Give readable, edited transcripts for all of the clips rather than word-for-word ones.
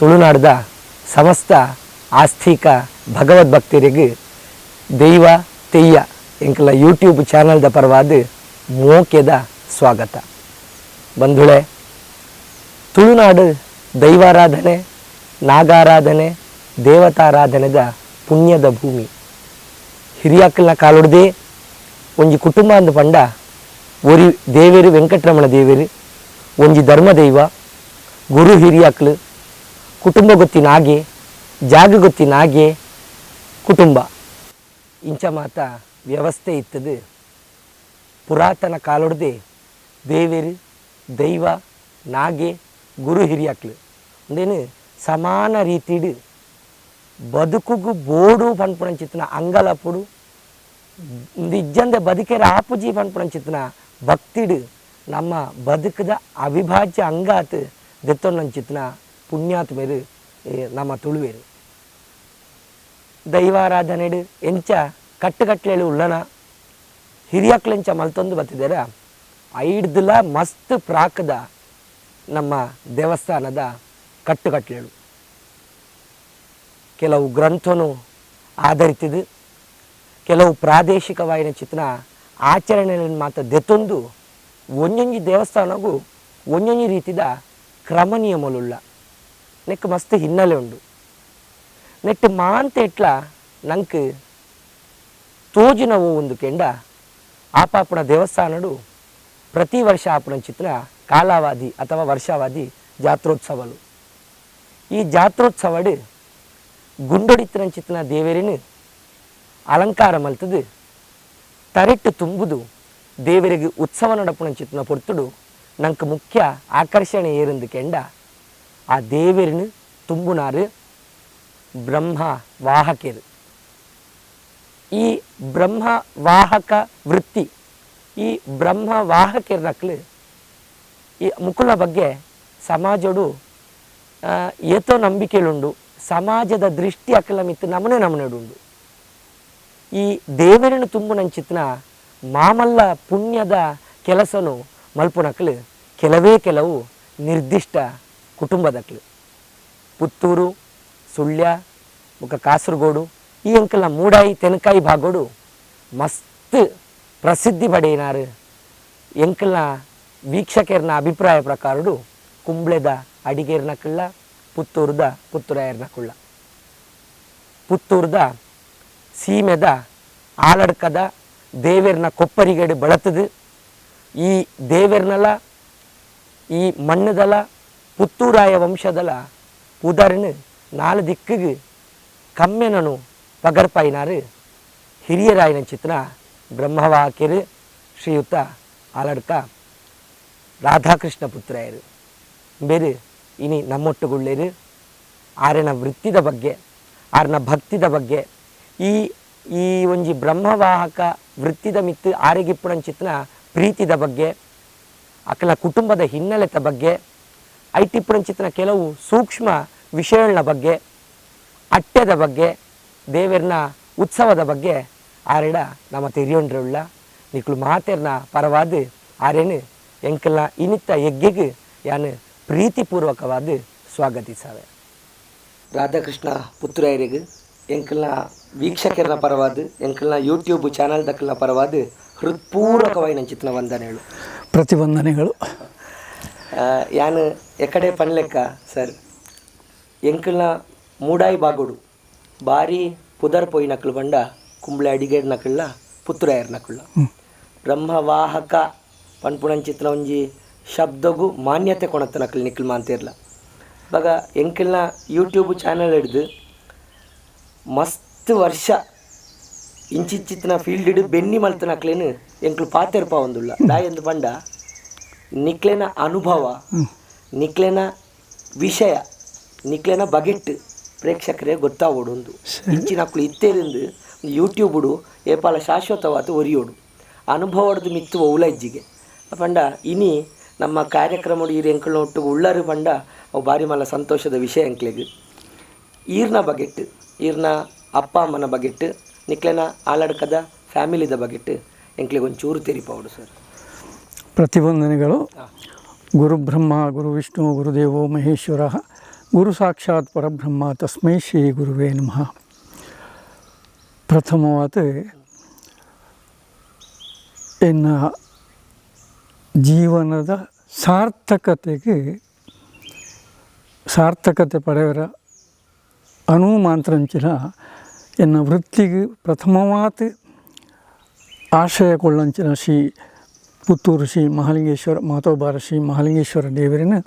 ತುಳುನಾಡದ ಸಮಸ್ತ ಆಸ್ತಿಕ ಭಗವದ್ಭಕ್ತರಿಗೆ ದೈವ ತೆಯ್ಯ ಎಂಕಲ ಯೂಟ್ಯೂಬ್ ಚಾನಲ್ದ ಪರವಾದ ಮೋಕೆದ ಸ್ವಾಗತ. ಬಂಧುಳೆ, ತುಳುನಾಡು ದೈವಾರಾಧನೆ, ನಾಗಾರಾಧನೆ, ದೇವತಾರಾಧನೆದ ಪುಣ್ಯದ ಭೂಮಿ. ಹಿರಿಯಾಕಲ್ನ ಕಾಲೊಡ್ದೇ ಒಂಜಿ ಕುಟುಂಬ ಅಂದ್ ಪಂಡ ಒರಿ ದೇವೇರು ವೆಂಕಟರಮಣ ದೇವೇರು, ಒಂಜಿ ಧರ್ಮದೈವ, ಗುರು ಹಿರಿಯಾಕ್ಲು, ಕುಟುಂಬ ಗೊತ್ತಿನಾಗೆ, ಜಾಗ ಗೊತ್ತಿನಾಗೆ ಕುಟುಂಬ ಇಂಚ ಮಾತ ವ್ಯವಸ್ಥೆ ಇತ್ತದು. ಪುರಾತನ ಕಾಲೊಡ್ದೆ ದೇವೇರು, ದೈವ, ನಾಗೆ, ಗುರು ಹಿರಿಯಾಕ್ಲು ಉಂದೇನು ಸಮಾನ ರೀತಿಡ್ ಬದುಕುಗು ಬೋಡು ಪನ್ಪುನಂಚಿತ್ತಿನ ಅಂಗಲಪುಡು, ಉಂದು ಇಜ್ಜಂದೆ ಬದುಕೆರೆ ಆಪುಜಿ ಪನ್ಪುನಂಚಿತ್ತಿನ ಭಕ್ತಿಡ್ ನಮ್ಮ ಬದುಕುದ ಅವಿಭಾಜ್ಯ ಅಂಗಾತ್ ದೆತ್ತೊನ್ನಂಚಿತ್ತಿನ ಪುಣ್ಯಾತ್ಮೆರು ನಮ್ಮ ತುಳುವೆರು. ದೈವಾರಾಧನೆಡ್ ಎಂಚ ಕಟ್ಟುಕಟ್ಲೆಳು ಉಳ್ಳನ ಹಿರಿಯಕ್ಲೆಂಚ ಮಲ್ತೊಂದು ಬತ್ತಿದಾರ ಐಡ್ದುಲ ಮಸ್ತ್ ಪ್ರಾಕದ ನಮ್ಮ ದೇವಸ್ಥಾನದ ಕಟ್ಟುಕಟ್ಲೆಳು ಕೆಲವು ಗ್ರಂಥನು ಆಧರಿತಿದ್ದು, ಕೆಲವು ಪ್ರಾದೇಶಿಕವಾಯಿನ ಚಿತ್ರ ಆಚರಣೆಗಳನ್ನು ಮಾತ್ರ ದೆತ್ತೊಂದು ಒಂಜೊಂಜಿ ದೇವಸ್ಥಾನಗೂ ಒಂಜೊಂಜಿ ರೀತಿದ ಕ್ರಮ ನಿಯಮಲುಳ್ಳ ನೆಕ್ ಮಸ್ತ್ ಹಿನ್ನೆಲೆ ಉಂಡು. ನೆಟ್ ಮಾಂತ ಎಟ್ಲ ನಂಕ್ ತೋಜಿನವು ಒಂದು ಕೆಂಡ ಆಪಾಪುಣ ದೇವಸ್ಥಾನಡು ಪ್ರತಿ ವರ್ಷ ಆಪುನ ಚಿತ್ರ ಕಾಲಾವಾದಿ ಅಥವಾ ವರ್ಷಾವಾದಿ ಜಾತ್ರೋತ್ಸವಲು. ಈ ಜಾತ್ರೋತ್ಸವಡು ಗುಂಡೊಡಿತ್ತಿನ ಚಿತ್ರ ದೇವರಿನ ಅಲಂಕಾರ ಮಲ್ತದು ತರೆಟ್ಟು ತುಂಬುದು ದೇವರಿಗೆ ಉತ್ಸವ ನಡಪುನ ಚಿತ್ನ ಪೊರ್ತುಡು ನಂಗೆ ಮುಖ್ಯ ಆಕರ್ಷಣೆ ಏರಂದು ಕೆಂಡ ಆ ದೇವರಿನ ತುಂಬುನಾರು ಬ್ರಹ್ಮ ವಾಹಕರು. ಈ ಬ್ರಹ್ಮ ವಾಹಕ ವೃತ್ತಿ, ಈ ಬ್ರಹ್ಮ ವಾಹಕರ್ನಕ್ಲು ಈ ಮುಕುಲ ಬಗ್ಗೆ ಸಮಾಜಡು ಏತೋ ನಂಬಿಕೆಲುಂಡು. ಸಮಾಜದ ದೃಷ್ಟಿ ಅಕಲ ಮಿತ್ತು ನಮನೆ ನಮನೆಡುಂಡು. ಈ ದೇವರನ್ನು ತುಂಬುನಂಚಿತ್ನ ಮಾಮಲ್ಲ ಪುಣ್ಯದ ಕೆಲಸನು ಮಲ್ಪುನಕ್ಲು ಕೆಲವೇ ಕೆಲವು ನಿರ್ದಿಷ್ಟ ಕುಟುಂಬದಕ್ಲು. ಪುತ್ತೂರು, ಸುಳ್ಯ, ಬೊಕ್ಕ ಕಾಸರಗೋಡು ಈ ಅಂಕಲ್ನ ಮೂಡಾಯಿ ತೆನಕಾಯಿ ಭಾಗೋಡು ಮಸ್ತ್ ಪ್ರಸಿದ್ಧಿ ಪಡೆಯಿನಾರು. ಎಂಕಲ್ನ ವೀಕ್ಷಕರ್ನ ಅಭಿಪ್ರಾಯ ಪ್ರಕಾರಡು ಕುಂಬ್ಳೆದ ಅಡಿಗೇರ್ನ ಕುಳ್ಳ, ಪುತ್ತೂರುದ ಪುತ್ತೂರಾಯರ್ನ ಕುಳ್ಳ, ಪುತ್ತೂರ್ದ ಸೀಮೆದ ಆಲಡ್ಕದ ದೇವೆರ್ನ ಕೊಪ್ಪರಿಗಡೆ ಬಳತದು ಈ ದೇವೆರ್ನಲ ಈ ಮಣ್ಣದಲ ಪುತ್ತೂರಾಯ ವಂಶದಲ ಪುದರ್ನು ನಾಲು ದಿಕ್ಕಿಗೆ ಕಮ್ಮೆನನು ಪಗರ್ಪಾಯಿನಾರು ಹಿರಿಯರಾಯನ ಚಿತ್ರ ಬ್ರಹ್ಮವಾಕಿರು ಶ್ರೀಯುತ ಆಲಡ್ಕ ರಾಧಾಕೃಷ್ಣ ಪುತ್ರಾಯರು. ಬೇರೆ ಇನಿ ನಮ್ಮೊಟ್ಟುಗುಳ್ಳೇರು ಆರನ ವೃತ್ತಿದ ಬಗ್ಗೆ, ಆರನ ಭಕ್ತಿದ ಬಗ್ಗೆ, ಈ ಈ ಒಂಜಿ ಬ್ರಹ್ಮವಾಹಕ ವೃತ್ತಿದ ಮಿತ್ತು ಆರೆಗಿಪ್ಪುಣಂಚಿತ್ನ ಪ್ರೀತಿದ ಬಗ್ಗೆ, ಅಕಲ ಕುಟುಂಬದ ಹಿನ್ನೆಲೆತ ಬಗ್ಗೆ, ಐಟಿಪ್ಪುಣಂಚಿತ್ನ ಕೆಲವು ಸೂಕ್ಷ್ಮ ವಿಷಯಗಳ ಬಗ್ಗೆ, ಅಟ್ಟೆದ ಬಗ್ಗೆ, ದೇವೆರ್ನ ಉತ್ಸವದ ಬಗ್ಗೆ ಆರೆಡ ನಮ್ಮ ತೆರಿಯೊಂಡ್ರುಳ್ಳ. ನಿಕ್ಲು ಮಾತೆರ್ನ ಪರವಾದ ಆರೇನು ಎಂಕಲ್ನ ಇನಿತ್ತ ಯಜ್ಞೆಗೆ ಯಾನು ಪ್ರೀತಿಪೂರ್ವಕವಾದ ಸ್ವಾಗತಿಸಾವೆ. ರಾಧಾಕೃಷ್ಣ ಪುತ್ತೂರಾಯರಿಗೆ ಎಂಕಲ್ನ ವೀಕ್ಷಕರ ಪರವಾದ, ಎಂಕಲ್ನ ಯೂಟ್ಯೂಬ್ ಚಾನಲ್ ದಕ್ಕಲ್ನ ಪರವಾದ ಹೃತ್ಪೂರ್ವಕವಾಗಿ ಚಿತ್ನ ವಂದನೆಗಳು. ಪ್ರತಿವಂದನೆಗಳು. ಯಾನು ಎಕಡೆ ಪನ್ಲೆಕ್ಕ ಸರ್, ಎಂಕಲ್ನ ಮೂಡಾಯಿ ಬಾಗೋಡು ಬಾರಿ ಪುದರ್ ಪೋಯಿನಕ್ಲು ಬಂಡ ಕುಂಬ್ಳೆ ಅಡಿಗೇರ್ ನಕುಳ್ಳ ಪುತ್ತೂರಾಯರ್ ನಕುಳ್ಳ. ಬ್ರಹ್ಮವಾಹಕ ಪನ್ಪುಣಂಚಿತ್ನ ಒಂಜಿ ಶಬ್ದಗು ಮಾನ್ಯತೆ ಕೊಣತ್ತ ನಕಲ್ ನಿಕ್ಲ್ ಮಾಂತಿರ್ಲ. ಬಗ ಎಂಕಲ್ನ ಯೂಟ್ಯೂಬ್ ಚಾನಲ್ ಹಿಡ್ದು ಮಸ್ತ್ ವರ್ಷ ಇಂಚಿಂಚಿತ್ನ ಫೀಲ್ಡ್ ಬೆನ್ನಿ ಮಲ್ತನಕ್ಲೇನು ಎಂಕ್ಲು ಪಾತೆರ್ಪ ಒಂದುಳ್ಳ ದಾಯೆಂದು ಪಂಡ ನಿಕ್ಲೆನ ಅನುಭವ, ನಿಕ್ಲೆನ ವಿಷಯ, ನಿಕ್ಲೆನ ಬಗೆಟ್ ಪ್ರೇಕ್ಷಕರೇ ಗೊತ್ತಾವೋಡು. ಇಂಚಿನಕ್ಲು ಇತ್ತೇರಿಂದು ಯೂಟ್ಯೂಬುಡು ಏಪಾಲ ಶಾಶ್ವತವಾದ ಒರಿಯೋಡು ಅನುಭವದ ಮಿತ್ತು ಒವ್ಲ ಇಜ್ಜಿಗೆ. ಪಂಡ ಇನಿ ನಮ್ಮ ಕಾರ್ಯಕ್ರಮ ಈರ್ ಎಂಕಲ್ನ ಒಟ್ಟುಗು ಉಳ್ಳರು ಪಂಡ ಅವು ಬಾರಿ ಮಲ್ಲ ಸಂತೋಷದ ವಿಷಯ ಎಂಕ್ಲೆಗ್. ಈರ್ನ ಬಗೆಟ್, ಈರ್ನ ಅಪ್ಪ ಅಮ್ಮನ ಬಗೆಟ್, ನಿಕ್ಲೆನ ಆಲಡ್ಕದ ಫ್ಯಾಮಿಲಿದ ಬಗೆಟ್ ಎಂಕ್ಲೆಗ್ ಒಂಚೂರು ತೆರಿಪಾವಡು ಸರ್. ಪ್ರತಿವಂದನೆಗಳು. ಗುರುಬ್ರಹ್ಮ ಗುರು ವಿಷ್ಣು ಗುರುದೇವೋ ಮಹೇಶ್ವರ ಗುರು ಸಾಕ್ಷಾತ್ ಪರಬ್ರಹ್ಮ ತಸ್ಮೈ ಶ್ರೀ ಗುರುವೇ ನಮಃ. ಪ್ರಥಮವಾದ ಎನ್ನ ಜೀವನದ ಸಾರ್ಥಕತೆಗೆ ಸಾರ್ಥಕತೆ ಪಡೆಯವರ ಅನುಮಾಂತ್ರಂಚಿನ ಎನ್ನ ವೃತ್ತಿಗೆ ಪ್ರಥಮವಾದ ಆಶಯ ಕೊಳ್ಳಂಚಿನ ಶ್ರೀ ಪುತ್ತೂರು ಶ್ರೀ ಮಹಾಲಿಂಗೇಶ್ವರ ಮಾತೋಬಾರ ಶ್ರೀ ಮಹಾಲಿಂಗೇಶ್ವರ ದೇವರಿನ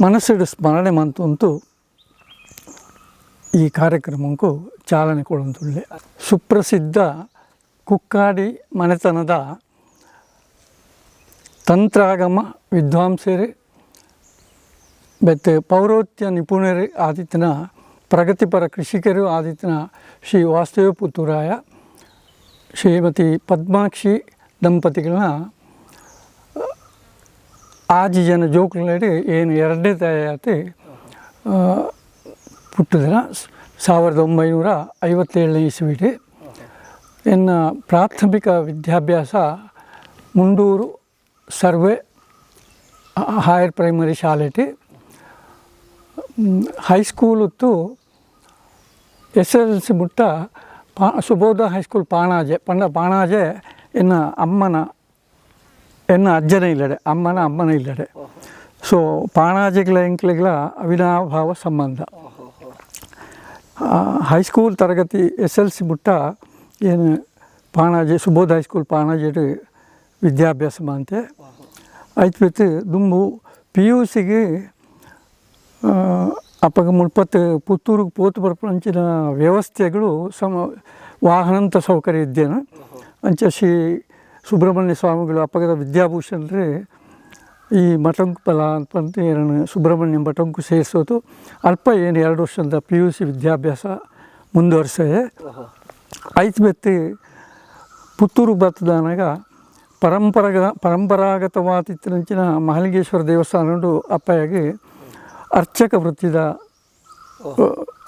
ಮನಸ್ಸಿಡು ಸ್ಮರಣೆ ಮಂತುಂಟು ಈ ಕಾರ್ಯಕ್ರಮಕ್ಕೂ ಚಾಲನೆ ಕೊಡಂತುಳ್ಳೆ. ಸುಪ್ರಸಿದ್ಧ ಕುಕ್ಕಾಡಿ ಮನೆತನದ ತಂತ್ರಾಗಮ ವಿದ್ವಾಂಸರು ಬೆತ್ತೆ ಪೌರೋಹಿತ್ಯ ನಿಪುಣರು ಆದಿತ್ಯನ ಪ್ರಗತಿಪರ ಕೃಷಿಕರು ಆದಿತ್ಯನ ಶ್ರೀ ವಾಸುದೇವ ಪುತ್ತೂರಾಯ ಶ್ರೀಮತಿ ಪದ್ಮಾಕ್ಷಿ ದಂಪತಿಗಳನ್ನ ಆಜಿ ಜನ ಜೋಕುಲೆಡ್ ಏನು ಎರಡನೇ ತಾಯಾತಿ ಪುಟ್ಟುದನ 1957ನೇ ಇಸ್ವಿಡ್. ಎನ್ನ ಪ್ರಾಥಮಿಕ ವಿದ್ಯಾಭ್ಯಾಸ Mundoor survey higher primary Charlotte. High school ಇತ್ತು ಎಸ್ಎಸ್ಎಲ್ಸಿ ಮುಟ್ಟ ಸುಬೋಧ ಹೈಸ್ಕೂಲ್ ಪಾಣಾಜೆ. ಪಂಡ ಪಾಣಾಜೆ ಎನ್ನ ಅಮ್ಮನ ಎನ್ನ ಅಜ್ಜನ ಇಲ್ಲಡೆ, ಅಮ್ಮನ ಅಮ್ಮನ ಇಲ್ಲಡೆ. ಸೊ ಪಾಣಾಜೆಗಳ ಎಂಕ್ಲೆಗಳ ಅವಿನಾಭಾವ ಸಂಬಂಧ. ಹೈಸ್ಕೂಲ್ ತರಗತಿ ಎಸ್ಎಲ್ಸಿ ಮುಟ್ಟ ಏನು ಪಾಣಾಜೆ ಸುಬೋಧ ಹೈಸ್ಕೂಲ್ ಪಾಣಾಜೆಡ್ ವಿದ್ಯಾಭ್ಯಾಸ ಮಂತೆ. ಐತ್ ಬಿತ್ತು ದುಂಬು ಪಿಯುಸಿಗೆ ಅಪ್ಪಗ ಮುಲ್ಪತ್ತು ಪುತ್ತೂರಿಗೆ ಪೋತು ಬರ್ಪಂಚಿನ ವ್ಯವಸ್ಥೆಗಳು ಸಮ ವಾಹನಂತ ಸೌಕರ್ಯ ಇದ್ದೇನೆ. ಅಂಚ ಶ್ರೀ ಸುಬ್ರಹ್ಮಣ್ಯ ಸ್ವಾಮಿಗಳು ಅಪ್ಪಗದ ವಿದ್ಯಾಭೂಷಣರೇ ಈ ಮಠಂಕು ಬಲ ಅಂತಂದು ಏನನ್ನು ಸುಬ್ರಹ್ಮಣ್ಯ ಮಠಂಕು ಸೇರಿಸೋದು ಅಲ್ಪ ಏನು 2 ವರ್ಷದ ಪಿಯುಸಿ ವಿದ್ಯಾಭ್ಯಾಸ ಮುಂದುವರ್ಸೆ. ಐತ್ ಬೆತ್ತಿ ಪುತ್ತೂರು ಬತ್ತದಾನಾಗ ಪರಂಪರಾಗತವಾದಿತ್ತಿನಂಚಿನ ಮಹಾಲಿಂಗೇಶ್ವರ ದೇವಸ್ಥಾನ ಅಪ್ಪಯಾಗಿ ಅರ್ಚಕ ವೃತ್ತಿದ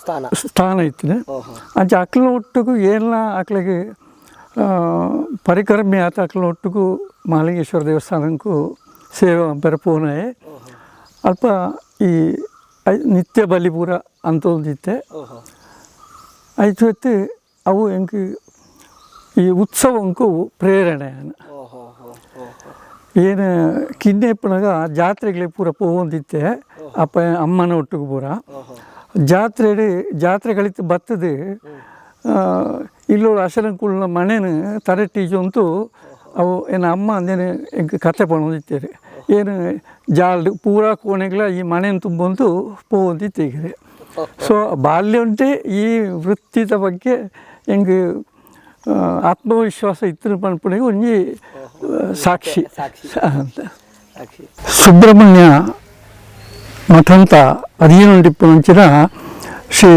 ಸ್ಥಾನ ಸ್ಥಾನ ಇತ್ತಿನ. ಅಂಚ ಅಕ್ಲ ಒಟ್ಟುಗು ಏನ್ಲ ಅಕ್ಲಿಗೆ ಪರಿಕರ್ಮಿ ಆತ ಅಕ್ಲ ಒಟ್ಟುಗು ಮಹಾಲಿಂಗೇಶ್ವರ ದೇವಸ್ಥಾನಕ್ಕೂ ಸೇವೆ ಪೆರಪೋನೆ. ಅಲ್ಪ ಈ ನಿತ್ಯ ಬಲಿಪುರ ಅಂತ ಒಂದಿತ್ತೆ. ಐತು ಹೊತ್ತು ಅವು ಎಂಕ್ ಈ ಉತ್ಸವಂಕು ಪ್ರೇರಣೆ. ಓಹೋ ಹೋ ಹೋ ಹೋ. ಏನು ಕಿನ್ನೆ ಇಪ್ಪನಾಗ ಜಾತ್ರೆಗಳಿಗೆ ಪೂರ ಪೋವೊಂದಿತ್ತೆ ಅಪ್ಪ ಅಮ್ಮನ ಒಟ್ಟಿಗೆ ಪೂರ. ಜಾತ್ರೆಡ್ ಜಾತ್ರೆಗಳಿತ್ತು ಬತ್ತದು ಇಲ್ಲೋಳು ಅಶರಂಕುಳ್ನ ಮನೆನು ತರೆಟೀಜಂತೂ ಅವು ಏನು ಅಮ್ಮ ಅಂದೇನು ಎಂಕ್ ಕತೆ ಪಣೊಂದಿತ್ತೇರು. ಏನು ಜಾಲ್ಡ್ ಪೂರಾ ಕೋಣೆಗಳ ಈ ಮನೆಯನ್ನು ತುಂಬೊಂದು ಪೋವೊಂದಿತ್ತೇಗಿರಿ. ಸೊ ಬಾಲ್ಯ ಉಂಟೆ ಈ ವೃತ್ತಿದ ಬಗ್ಗೆ ಎಂಕ್ ಆತ್ಮವಿಶ್ವಾಸ ಇತ್ತು ಪನ್ಪುಣಿಗೆ ಒಂಜಿ ಸಾಕ್ಷಿ. ಸಾಕ್ಷಿ. ಅಂತ. ಸಾಕ್ಷಿ. ಸುಬ್ರಹ್ಮಣ್ಯ ಮಠಂತ ಅಧೀನಂಡಿಪ್ಪುನಂಚಿನ ಶ್ರೀ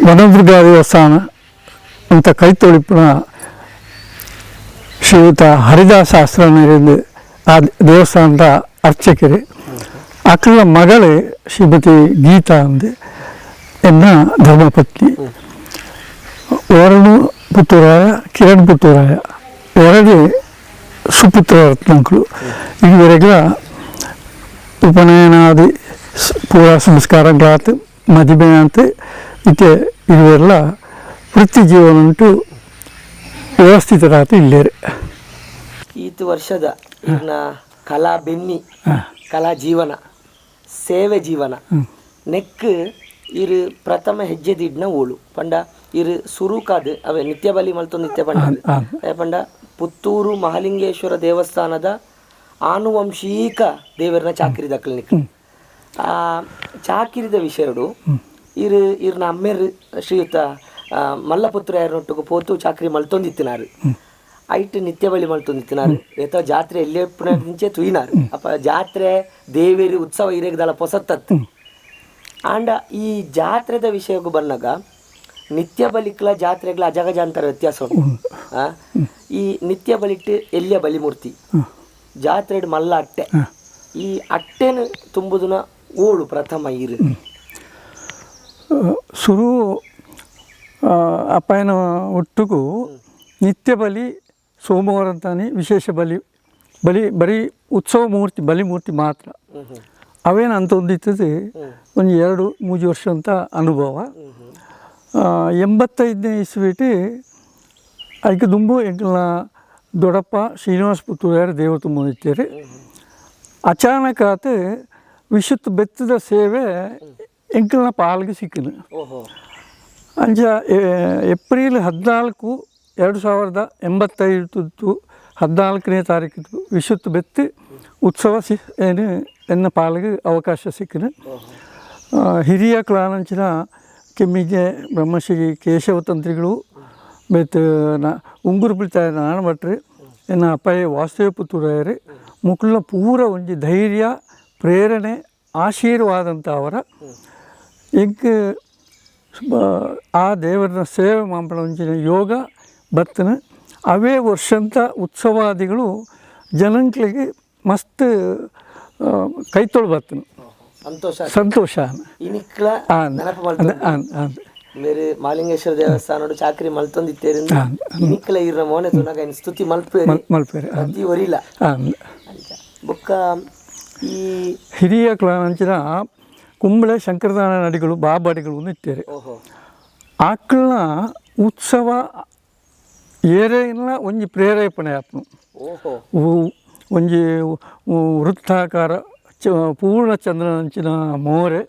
ವನದುರ್ಗಾ ದೇವಸ್ಥಾನ ಅಂತ ಕೈತೊಳಿಪುನ ಶ್ರೀಯುತ ಹರಿದಾಸ ಆಶ್ರಮ ಆ ದೇವಸ್ಥಾನದ ಅರ್ಚಕರು ಅಕ್ಕಳ ಮಗಳೇ ಶ್ರೀಮತಿ ಗೀತಾ ಅಂದೆ ಎನ್ನ ಧರ್ಮಪತ್ನಿ. ವರುಣ್ ಪುತ್ತೂರಾಯ, ಕಿರಣ್ ಪುತ್ತೂರಾಯ ಎರಡು ಸುಪುತ್ರ ರತ್ನಗಳು. ಇದುವರೆಗೆ ಉಪನಯನಾದಿ ಪೂರಾ ಸಂಸ್ಕಾರಗಳಾತು ಮದುವೆ ಅಂತ ಇತ್ತೆ ಇವೆಲ್ಲ ವೃತ್ತಿ ಜೀವನ ಉಂಟು ವ್ಯವಸ್ಥಿತರಾತು ಇಲ್ಲೇರೆ. ಈತು ವರ್ಷದ ಇನ್ನ ಕಲಾ ಬೆನ್ನಿ, ಕಲಾ ಜೀವನ, ಸೇವೆ ಜೀವನ ನೆಕ್ ಇರು ಪ್ರಥಮ ಹೆಜ್ಜೆ ದಿಡ್ನ ಓಳು ಪಂಡ ಇರು ಸುರುಕಾದ್ ಅವೆ ನಿತ್ಯ ಬಲಿ ಮಲ್ತೊ ನಿತ್ಯ ಪಂಡ ಅವೆ ಪಂಡ ಪುತ್ತೂರು ಮಹಾಲಿಂಗೇಶ್ವರ ದೇವಸ್ಥಾನದ ಆನುವಂಶೀಕ ದೇವರನ ಚಾಕಿರಿ ದಕ್ಕಲಿನಿಕ್. ಆ ಚಾಕಿರಿದ ವಿಷಯಡು ಇರು ಇರ್ನ ಅಮ್ಮೇರು ಶ್ರೀಯುತ ಮಲ್ಲಪುತ್ರ ಯಾರೊಟ್ಟಿಗೆ ಪೋತು ಚಾಕ್ರಿ ಮಲ್ತೊಂದಿತ್ತಿನಾರು. ಐಟ್ ನಿತ್ಯ ಬಲಿ ಮಲ್ತೊಂದಿತ್ತಿನಾರು. ಏತೋ ಜಾತ್ರೆ ಎಲ್ಲೇ ನಿಂಚೆ ತುಯಿನಾರು. ಅಪ್ಪ ಜಾತ್ರೆ ದೇವೇರಿ ಉತ್ಸವ ಇರೇಗದಲ್ಲ ಪೊಸತ್ತತ್ತು. ಆಂಡ ಈ ಜಾತ್ರೆದ ವಿಷಯಕ್ಕೂ ಬಂದಾಗ ನಿತ್ಯ ಬಲಿಕ್ಲ ಜಾತ್ರೆಗಳ ಅಜಗಜಾಂತರ ವ್ಯತ್ಯಾಸ ಉಂಟು. ಈ ನಿತ್ಯ ಬಲಿಟ್ಟು ಎಲ್ಲಿಯ ಬಲಿಮೂರ್ತಿ, ಜಾತ್ರೆಡ್ ಮಲ್ಲ ಅಟ್ಟೆ, ಈ ಅಟ್ಟೆನು ತುಂಬುದುನ ಓಳು ಪ್ರಥಮ ಇರು. ಸುರು ಅಪ್ಪನ ಒಟ್ಟುಗು ನಿತ್ಯ ಬಲಿ ಸೋಮವಾರ ಅಂತಾನೆ ವಿಶೇಷ ಬಲಿ ಬಲಿ ಬರೀ ಉತ್ಸವ ಮೂರ್ತಿ ಬಲಿ ಮೂರ್ತಿ ಮಾತ್ರ. ಅವೇನು ಅಂತ ಒಂದಿತ್ತದು ಒಂದು 2-3 ವರ್ಷ ಅಂತ ಅನುಭವ. 85ನೇ ಇಸ್ವಿಟಿ ಐಕೆ ದುಂಬು ಎಂಕಲ್ನ ದೊಡ್ಡಪ್ಪ ಶ್ರೀನಿವಾಸ ಪುತ್ತೂರ್ಯಾರು ದೇವರು ತುಂಬಿತ್ತೀರಿ. ಅಚಾನಕ್ ಆತ ವಿಶುತ್ ಬೆತ್ತದ ಸೇವೆ ಎಂಕಲ್ನ ಪಾಲ್ಗೆ ಸಿಕ್ಕಿನ. ಅಂಚ ಏಪ್ರಿಲ್ 14, 2085 14ನೇ ತಾರೀಕು ವಿಶುತ್ ಬೆತ್ತಿ ಉತ್ಸವ ಏನು ಎನ್ನ ಪಾಲ್ಗೆ ಅವಕಾಶ ಸಿಕ್ಕಿನ. ಹಿರಿಯ ಕ್ಲಾನಂಚಿನ ಕೆಮ್ಮಿಗೆ ಬ್ರಹ್ಮಶ್ರೀ ಕೇಶವ ತಂತ್ರಿಗಳು ಮತ್ತು ಉಂಗುರು ಪಿಳ್ತಾಯ ನಾಣ ಭಟ್ರು ಎನ್ನ ಅಪ್ಪಯ್ಯ ವಾಸುದೇವ ಪುತ್ತೂರಾಯರು ಮುಕುಲ್ನ ಪೂರ ಒಂಜಿ ಧೈರ್ಯ ಪ್ರೇರಣೆ ಆಶೀರ್ವಾದಂತ ಅವರ ಎಂಕ್ ಆ ದೇವರನ ಸೇವೆ ಮಾಂಪಣ ಒಂಜಿನ ಯೋಗ ಬತ್ತನ. ಅವೇ ವರ್ಷಂತ ಉತ್ಸವಾದಿಗಳು ಜನಂಕ್ಲಿಗೆ ಮಸ್ತ್ ಕೈತೊಳು ಬತ್ತನ. ಸಂತೋಷ ಸಂತೋಷ. ಇನಿಕ್ಲ ಮೇರೆ ಮಾಲಿಂಗೇಶ್ವರ ದೇವಸ್ಥಾನಡು ಚಾಕ್ರಿ ಮಲ್ತೊಂದಿತ್ತೇರಿಂದ ಇನಿಕ್ಲ ಇರ್ನ ಮೋನೆ ತುನಗ ಇನ್ ಸ್ತುತಿ ಮಲ್ಪೇರಿ ಮಲ್ಪೇರಿ ಪ್ರತಿ ಒರಿಲ ಬೊಕ್ಕ ಈ ಹಿರಿಯ ಕ್ಲಾನಂಚಿನ ಕುಂಬಳೆ ಶಂಕರದಾನ ನಡಿಗಳು ಬಾಬಾಡಿಗಳು ಇತ್ತೇರಿ. ಆಕಳನ ಉತ್ಸವ ಏರೇನ ಒಂಜಿ ಪ್ರೇರೇಪಣೆ ಆತ್ಮ. ಒಂಜಿ ವೃತ್ತಾಕಾರ ಪೂರ್ಣ ಚಂದ್ರನಂಚಿನ ಮೋರೆ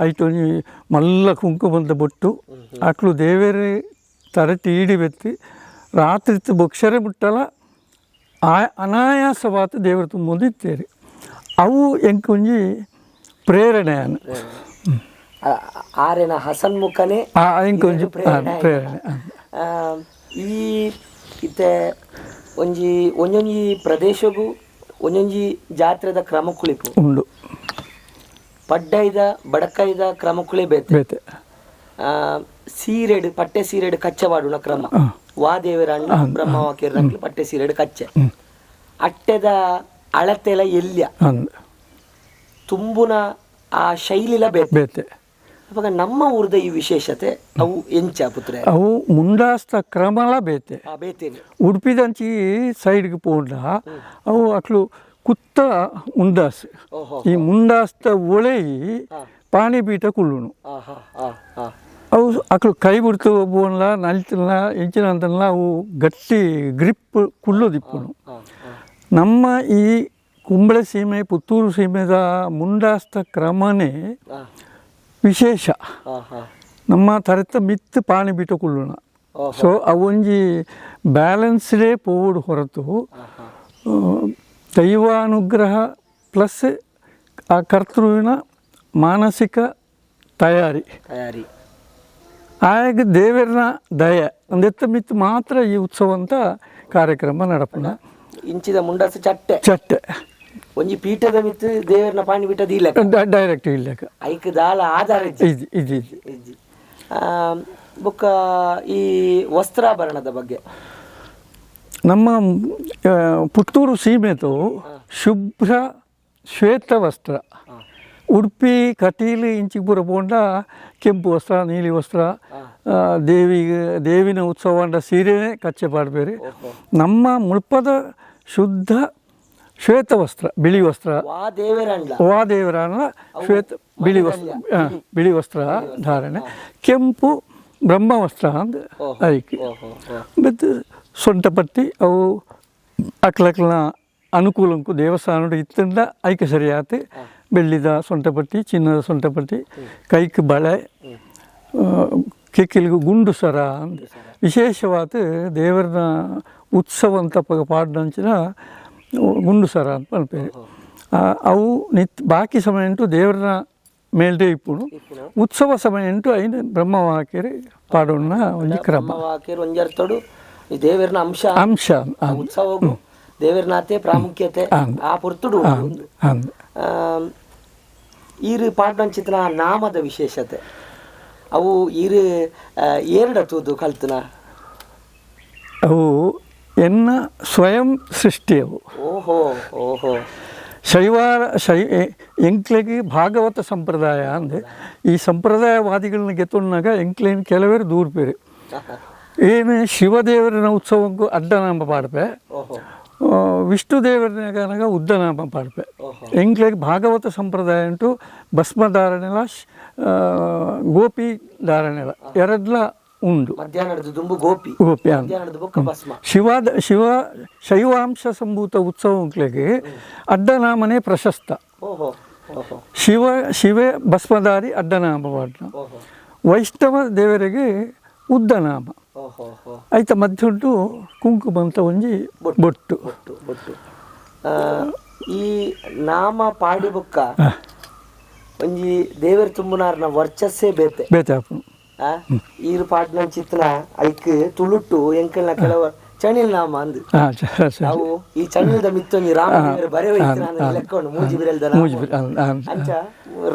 ಐಟು ಒಂಜಿ ಮಲ್ಲ ಕುಂಕುಮದ ಬೊಟ್ಟು ಆಕಳು ದೇವೇರೆ ತರಟಿ ಈಡಿ ಬೆತ್ತಿ ರಾತ್ರಿ ಬೊಕ್ಷರೆ ಮುಟ್ಟಲ ಅನಾಯಾಸವಾದ ದೇವರು ತುಂಬೊಂದು ಇತ್ತೇರಿ. ಅವು ಎಂಕೊಂಜಿ ಪ್ರೇರಣೆ ಆರೇನ ಹಸನ್ಮುಖನೇ ಎಂಕೊಂಜಿ ಪ್ರೇರಣೆ. ಈ ಇತ್ತೆ ಒಂಜಿ ಒಂಜೊಂಜಿ ಪ್ರದೇಶಗೂ ಒಂಜೊಂಜಿ ಜಾತ್ರೆದ ಕ್ರಮಕುಳಿಪು ಉಂಡು. ಪಡ್ಡೈದ ಬಡಕೈದ ಕ್ರಮಕುಳಿ ಬೇತೆ ಬೇತೆ. ಸೀರೆಡು ಪಟ್ಟೆ ಸೀರೆಡು ಕಚ್ಚೆ ವಾಡುನ ಕ್ರಮ ವಾದೇವರಣ್ಣ ಬ್ರಹ್ಮವಾಕ್ಯರ ಪಟ್ಟೆ ಸೀರೆಡು ಕಚ್ಚೆ ಅಟ್ಟೆದ ಅಳತೆಲ ಎಲ್ಯ ತುಂಬುನ ಆ ಶೈಲಿಲ ಬೇತೆ ಬೇತೆ. ಅವಾಗ ನಮ್ಮ ಊರ್ದ ಈ ವಿಶೇಷತೆ ಅವು ಎಂಚ ಪುತ್ರ ಅವು ಮುಂಡಾಸ್ತ ಕ್ರಮಲ ಬೇತೆ ಬೇತೇನೆ. ಉಡುಪಿದಂಚಿ ಸೈಡ್ಗೆ ಪೋಂಡ ಅವು ಅಕ್ಲು ಕುತ್ತ ಮುಂಡಾಸ್ ಈ ಮುಂಡಾಸ್ತ ಒಳೆಯಿ ಪಾಣಿ ಬೀಟ ಕುಳ್ಳುನು ಅವು ಅಕ್ಲು ಕೈ ಬಿಡ್ತು ಬೋನ್ಲ ನಲ್ತಿಲ್ಲ ಎಂಚಿನ ಅಂತಲ್ಲ ಅವು ಗಟ್ಟಿ ಗ್ರಿಪ್ ಕುಳ್ಳೋದಿಪ್ಪುನು. ನಮ್ಮ ಈ ಕುಂಬಳೆ ಸೀಮೆ ಪುತ್ತೂರು ಸೀಮೆದ ಮುಂಡಾಸ್ತ ಕ್ರಮನೇ ವಿಶೇಷ. ನಮ್ಮ ತರತ ಮಿತ್ತು ಪಾಣಿ ಬಿಟ್ಟು ಕುಳ್ಳುಣ. ಸೊ ಅವೊಂಜಿ ಬ್ಯಾಲೆನ್ಸ್ಡೇ ಪೋವುಡು ಹೊರತು ದೈವಾನುಗ್ರಹ ಪ್ಲಸ್ ಆ ಕರ್ತೃವಿನ ಮಾನಸಿಕ ತಯಾರಿ ತಯಾರಿ ಆಯಾಗ ದೇವರನ ದಯ ಒಂದೆತ್ತ ಮಿತ್ತು ಮಾತ್ರ ಈ ಉತ್ಸವ ಅಂತ ಕಾರ್ಯಕ್ರಮ ನಡಪುಣ. ಇಂಚಿದ ಮುಂಡಾಸ ಚಟ್ಟೆ ಚಟ್ಟೆ ಒಂಜಿ ಪೀಠದ ಮಿತ್ತು ದೇವರನ ಪಾಣಿ ಪೀಠದ ಇಲ್ಲ ಡೈರೆಕ್ಟ್ ಇಲ್ಲ ಐಕ್ ದಾಲ ಆಧಾರ ಇಜ್ಜಿ ಇಜ್ಜಿ ಇಜ್ಜಿ. ಬೊಕ್ಕ ಈ ವಸ್ತ್ರಾಭರಣದ ಬಗ್ಗೆ ನಮ್ಮ ಪುತ್ತೂರು ಸೀಮೆತು ಶುಭ್ರ ಶ್ವೇತ ವಸ್ತ್ರ. ಉಡುಪಿ ಕಟೀಲು ಇಂಚಿಗೆ ಪೂರ ಪೋಂಡ ಕೆಂಪು ವಸ್ತ್ರ ನೀಲಿ ವಸ್ತ್ರ ದೇವಿಗೆ ದೇವಿನ ಉತ್ಸವ ಅಂಡ ಸೀರೆನೇ ಕಚ್ಚೆ ಪಾಡ್ಬೇರಿ. ನಮ್ಮ ಮುಳ್ಪದ ಶುದ್ಧ ಶ್ವೇತ ವಸ್ತ್ರ ಬಿಳಿ ವಸ್ತ್ರ ವಾದೇವರಣ್ಣ ಶ್ವೇತ ಬಿಳಿ ವಸ್ತ್ರ ಬಿಳಿ ವಸ್ತ್ರ ಧಾರಣೆ ಕೆಂಪು ಬ್ರಹ್ಮವಸ್ತ್ರ ಅಂದ್ ಐಕೆ ಮತ್ತು ಸೊಂಟಪಟ್ಟಿ ಅವು ಅಕ್ಲಕ್ಲನ ಅನುಕೂಲಕ್ಕೂ ದೇವಸ್ಥಾನ ಇತ್ತಿಂದ ಐಕೆ ಸರಿಯಾತು. ಬೆಳ್ಳಿದ ಸೊಂಟಪಟ್ಟಿ ಚಿನ್ನದ ಸೊಂಟಪಟ್ಟಿ ಕೈಕ್ ಬಳೆ ಕೆಕ್ಕಿಲಿಗೂ ಗುಂಡು ಸರ ಅಂದ್ ವಿಶೇಷವಾದ ದೇವರನ ಉತ್ಸವ ಅಂತ ಪಾಡ್ನಂಚಿನ ಗುಂಡು ಸರ ಅಂತ ಪನ್ಪೇರು. ಅವು ನಿತ್ ಬಾಕಿ ಸಮಯ ಉಂಟು ದೇವರನ ಮೇಲ್ಡೆ ಇಪ್ಪುನು ಉತ್ಸವ ಸಮಯ ಉಂಟು ಐನು ಬ್ರಹ್ಮವಾಕ್ಯರು ಪಾಡೋಣ ಒಂಜಿ ಕ್ರಮ. ಒಂಜರ್ತೋಡು ಈ ದೇವರನ ಅಂಶ ಅಂಶ ಉತ್ಸವಗೂ ದೇವರನಾತೆ ಪ್ರಾಮುಖ್ಯತೆ ಆ ಪೊರ್ತುಡು. ಈರು ಪಾಡ್ನಂಚಿತನ ನಾಮದ ವಿಶೇಷತೆ ಅವು ಈರು ಏರಡ ತೂದು ಕಲ್ತನ ಅವು ಎನ್ನ ಸ್ವಯಂ ಸೃಷ್ಟಿಯವು. ಓಹೋ ಓಹೋ. ಶೈವಾರ ಎಂಕ್ಲೆಗೆ ಭಾಗವತ ಸಂಪ್ರದಾಯ ಅಂದೆ ಈ ಸಂಪ್ರದಾಯವಾದಿಗಳನ್ನ ಗೆತ್ತೊಂಡಾಗ ಎಂಕ್ಲೇನು ಕೆಲವರು ದೂರ ಪೇರು ಏನು ಶಿವದೇವರನ ಉತ್ಸವಕ್ಕೂ ಅಡ್ಡನಾಮ ಪಾಡ್ಪೆ, ವಿಷ್ಣು ದೇವರನಾಗ ಉದ್ದನಾಮ ಪಾಡ್ಪೆ. ಎಂಕ್ಲೆಗ್ ಭಾಗವತ ಸಂಪ್ರದಾಯ ಉಂಟು ಭಸ್ಮಧಾರಣೆಲ ಗೋಪಿ ಧಾರಣೆಲ ಎರಡ್ಲ ಉಂಡು. ಮಧ್ಯಾಹ್ನದ ದುಂಬು ಗೋಪಿ, ಗೋಪಿ ಮಧ್ಯಾಹ್ನದ ಬೊಕ್ಕ ಭಸ್ಮ. ಶಿವ ಶೈವಾಂಶ ಸಂಭೂತ ಉತ್ಸವಗಳಿಗೆ ಅಡ್ಡನಾಮನೇ ಪ್ರಶಸ್ತ. ಶಿವ ಶಿವೆ ಭಸ್ಮಧಾರಿ ಅಡ್ಡನಾಮ ಪಾಡ್ನ, ವೈಷ್ಣವ ದೇವರಿಗೆ ಉದ್ದನಾಮ, ಐತ ಮಧ್ಯುಂಟು ಕುಂಕುಮ ಅಂತ ಒಂಜಿ ಬೊಟ್ಟು. ಬೊಟ್ಟು. ಈ ನಾಮ ಪಾಡಿ ಬೊಕ್ಕ ಒಂಜಿ ದೇವರ ತುಂಬುನಾರ್ನ ವರ್ಚಸ್ಸೇ ಬೇತೆ ಬೇತೆ ಆಪುಂಡು. ಈರು ಪಾಡ್ನ ಚಿತ್ರ ಐಕ್ ತುಳುಟ್ಟು ಎಂಕಲ್ನ ಕೆಲವು ಚಣಿಲ್ ನಾಮ ಅಂದು. ಅವು ಈ ಚಣಿಲ್ದ ಮಿತ್ತೊಂಜಿ ರಾಮ ದೇವರ ಬರೆ ಲೆಕ್ಕ ಉಂಡು, ಮೂಜಿ ಬಿರೆಲ್ದ ಅಂಚ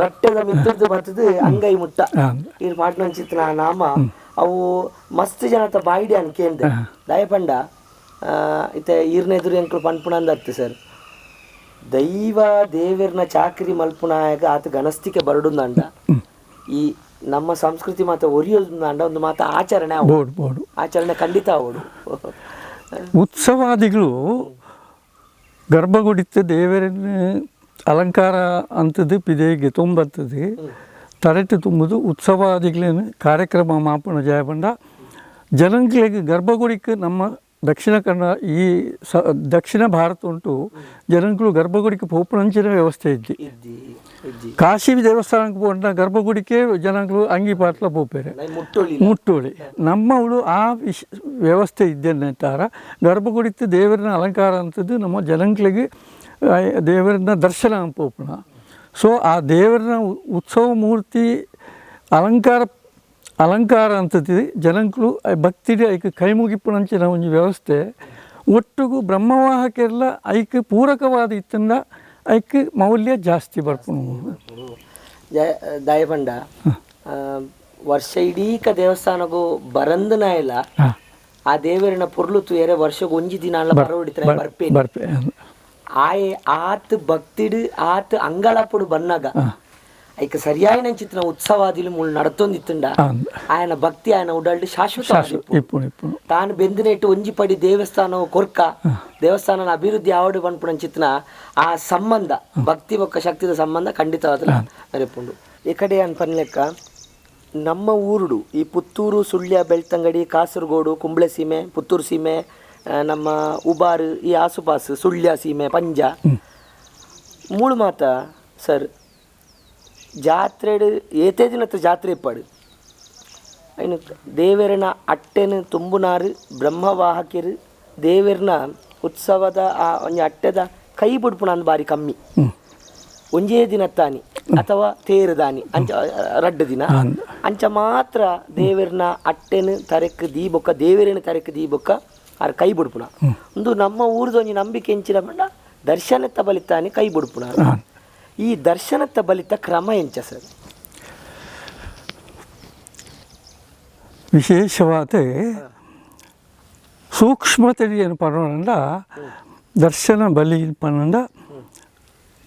ರಟ್ಟೆದ ಮಿತ್ತದ್ದು ಬರ್ತದೆ ಅಂಗೈ ಮುಟ್ಟ. ಈರು ಪಾಡ್ನ ಚಿತ್ರ ನಾಮ ಅವು ಮಸ್ತ್ ಜನತ ಬಾಯಿಡಿ ಅನ್ ಕೇಂದ್ರ ದಯಪಂಡ ಇತ್ತೆ ಈರ್ನ ಎದುರು ಎಂಕಲು ಪನ್ಪುಣಂದರ್ಥ ಸರ್. ದೈವ ದೇವರ್ನ ಚಾಕರಿ ಮಲ್ಪುನಾಯಗ ಆತ ಗಣಸ್ತಿಕೆ ಬರಡುಂದಂಡ ಈ ನಮ್ಮ ಸಂಸ್ಕೃತಿ ಮಾತ ಒರಿಯೋದಂಡ ಒಂದು ಮಾತ ಆಚರಣೆ ಆಚರಣೆ ಖಂಡಿತ ಅವಡು. ಉತ್ಸವಾದಿಗಳು ಗರ್ಭಗುಡಿತ್ತ ದೇವರನ್ನು ಅಲಂಕಾರ ಅಂತದ್ದು ಪಿದೆಗೆ ತುಂಬತ್ತದೆ ತರಟು ತುಂಬುದು ಉತ್ಸವಾದಿಗಳೇನು ಕಾರ್ಯಕ್ರಮ ಮಾಪನ ಜಯಪಂಡ ಜನಗಳಿಗೆ ಗರ್ಭಗುಡಿಕ್ಕೆ ನಮ್ಮ ದಕ್ಷಿಣ ಕನ್ನಡ ಈ ದಕ್ಷಿಣ ಭಾರತ ಉಂಟು ಜನಗಳು ಗರ್ಭಗುಡಿಗೆ ಪೋಪುಣಂಚಿನ ವ್ಯವಸ್ಥೆ ಇದ್ದಿ. ಕಾಶಿ ದೇವಸ್ಥಾನಕ್ಕೆ ಪೋಂಡ ಗರ್ಭಗುಡಿಕೆ ಜನಗಳು ಅಂಗಿ ಪಾಟ್ಲ ಪೋಪೇರೆ ಮುಟ್ಟೋಳಿ. ನಮ್ಮವಳು ಆ ವ್ಯವಸ್ಥೆ ಇದ್ದೇನೆ ಗರ್ಭಗುಡಿತ್ತು ದೇವರನ್ನ ಅಲಂಕಾರ ಅಂತದ್ದು ನಮ್ಮ ಜನಗಳಿಗೆ ದೇವರನ್ನ ದರ್ಶನ ಪೋಪುಣ. ಸೊ ಆ ದೇವರನ್ನ ಉತ್ಸವ ಮೂರ್ತಿ ಅಲಂಕಾರ ಅಲಂಕಾರ ಅಂತದ್ದು ಜನಗಳು ಭಕ್ತಿಗೆ ಐಕ್ ಕೈ ಮುಗಿಪುಣಂಚಿನ ಒಂಜಿ ವ್ಯವಸ್ಥೆ ಒಟ್ಟುಗು ಬ್ರಹ್ಮವಾಹಕೆಲ್ಲ ಐಕ್ ಪೂರಕವಾದ ಇತ್ತಂದ ಐಕ್ ಮೌಲ್ಯ ಜಾಸ್ತಿ ಬರ್ಪುನು. ದಯಪಂಡ ವರ್ಷ ಇಡೀಕ ದೇವಸ್ಥಾನಕ್ಕೂ ಬರಂದನ ಇಲ್ಲ ಆ ದೇವರಿನ ಪೊರ್ಲು ತೂಯರೆ ವರ್ಷಕ್ಕೆ ಒಂಜಿ ದಿನ ಅಲ್ಲ ಬರವಡಿತಾರೆ ಬರ್ಪೆ ಬರ್ಪೆ. ಆಯೆ ಆತ್ ಭಕ್ತಿಡು ಆತ್ ಅಂಗಳಪ್ಪುಡು ಬನ್ನಾಗ ಐಕ ಸರಿಯಾಯಿನ ಚಿತ್ರ ಉತ್ಸವಾದಿಲು ಮುಳ್ಳು ನಡತೊಂದಿತ್ತುಂಡ ఆయన ಭಕ್ತಿ ఆయన ಉಡಲ್ಡು ಶಾಶ್ವತ. ತಾನು ಬೆಂದಿನೆಟ್ಟು ಒಂಜಿ ಪಡಿ ದೇವಸ್ಥಾನ ಕೊರ್ಕ ದೇವಸ್ಥಾನ ಅಭಿವೃದ್ಧಿ ಆವಡು ಪನ್ಪುನ ಚಿತ್ರ ಆ ಸಂಬಂಧ ಭಕ್ತಿ ಬೊಕ್ಕ ಶಕ್ತಿದ ಸಂಬಂಧ ಖಂಡಿತವಾದ ಮೆರೆಪುಂಡು. ಈ ಕಡೆ ಅನ್ಪನ್ಲೆಕ್ಕ ನಮ್ಮ ಊರುಡು ಈ ಪುತ್ತೂರು, ಸುಳ್ಯ, ಬೆಳ್ತಂಗಡಿ, ಕಾಸರಗೋಡು, ಕುಂಬ್ಳೆ ಸೀಮೆ, ಪುತ್ತೂರು ಸೀಮೆ, ನಮ್ಮ ಉಬಾರು ಈ ಆಸುಪಾಸು ಸುಳ್ಯ ಸೀಮೆ, ಪಂಜ ಮೂಳು ಮಾತ ಸರ್ ಜಾತ್ರೆಡು ಏತೇ ದಿನತ್ತ ಜಾತ್ರೆ ಇಪ್ಪಾಡು ಐನು ದೇವರನ ಅಟ್ಟೆನು ತುಂಬುನಾರು ಬ್ರಹ್ಮವಾಹಕಿರು ದೇವರನ ಉತ್ಸವದ ಆ ಒಂಜಿ ಅಟ್ಟೆದ ಕೈ ಬುಡ್ಪುಣ ಅಂದ್ ಬಾರಿ ಕಮ್ಮಿ. ಒಂಜೇ ದಿನತ್ತಾನಿ ಅಥವಾ ತೇರುದಾನಿ ಅಂಚ ರಡ್ಡು ದಿನ ಅಂಚ ಮಾತ್ರ ದೇವರನ ಅಟ್ಟೆನು ತರೆಕ್ ದೀಬೊಕ್ಕ ದೇವರನ ತರೆಕ್ ದೀಬೊಕ್ಕ ಆರ್ ಕೈ ಬುಡ್ಪುಣ. ಒಂದು ನಮ್ಮ ಊರ್ದ ಒಂಜಿ ನಂಬಿಕೆ ಎಂಚಿನ ಪಂಡ ದರ್ಶನತ್ತ ಬಲಿತಾನಿ ಕೈ ಬುಡ್ಪುಣ. ಈ ದರ್ಶನತ್ತ ಬಲಿತ ಕ್ರಮ ಎಂಚ ಸರ್? ವಿಶೇಷವಾದ ಸೂಕ್ಷ್ಮತೆಯನ್ನು ಪಡೋಣ ದರ್ಶನ ಬಲಿ ಪನ್ನಂಡ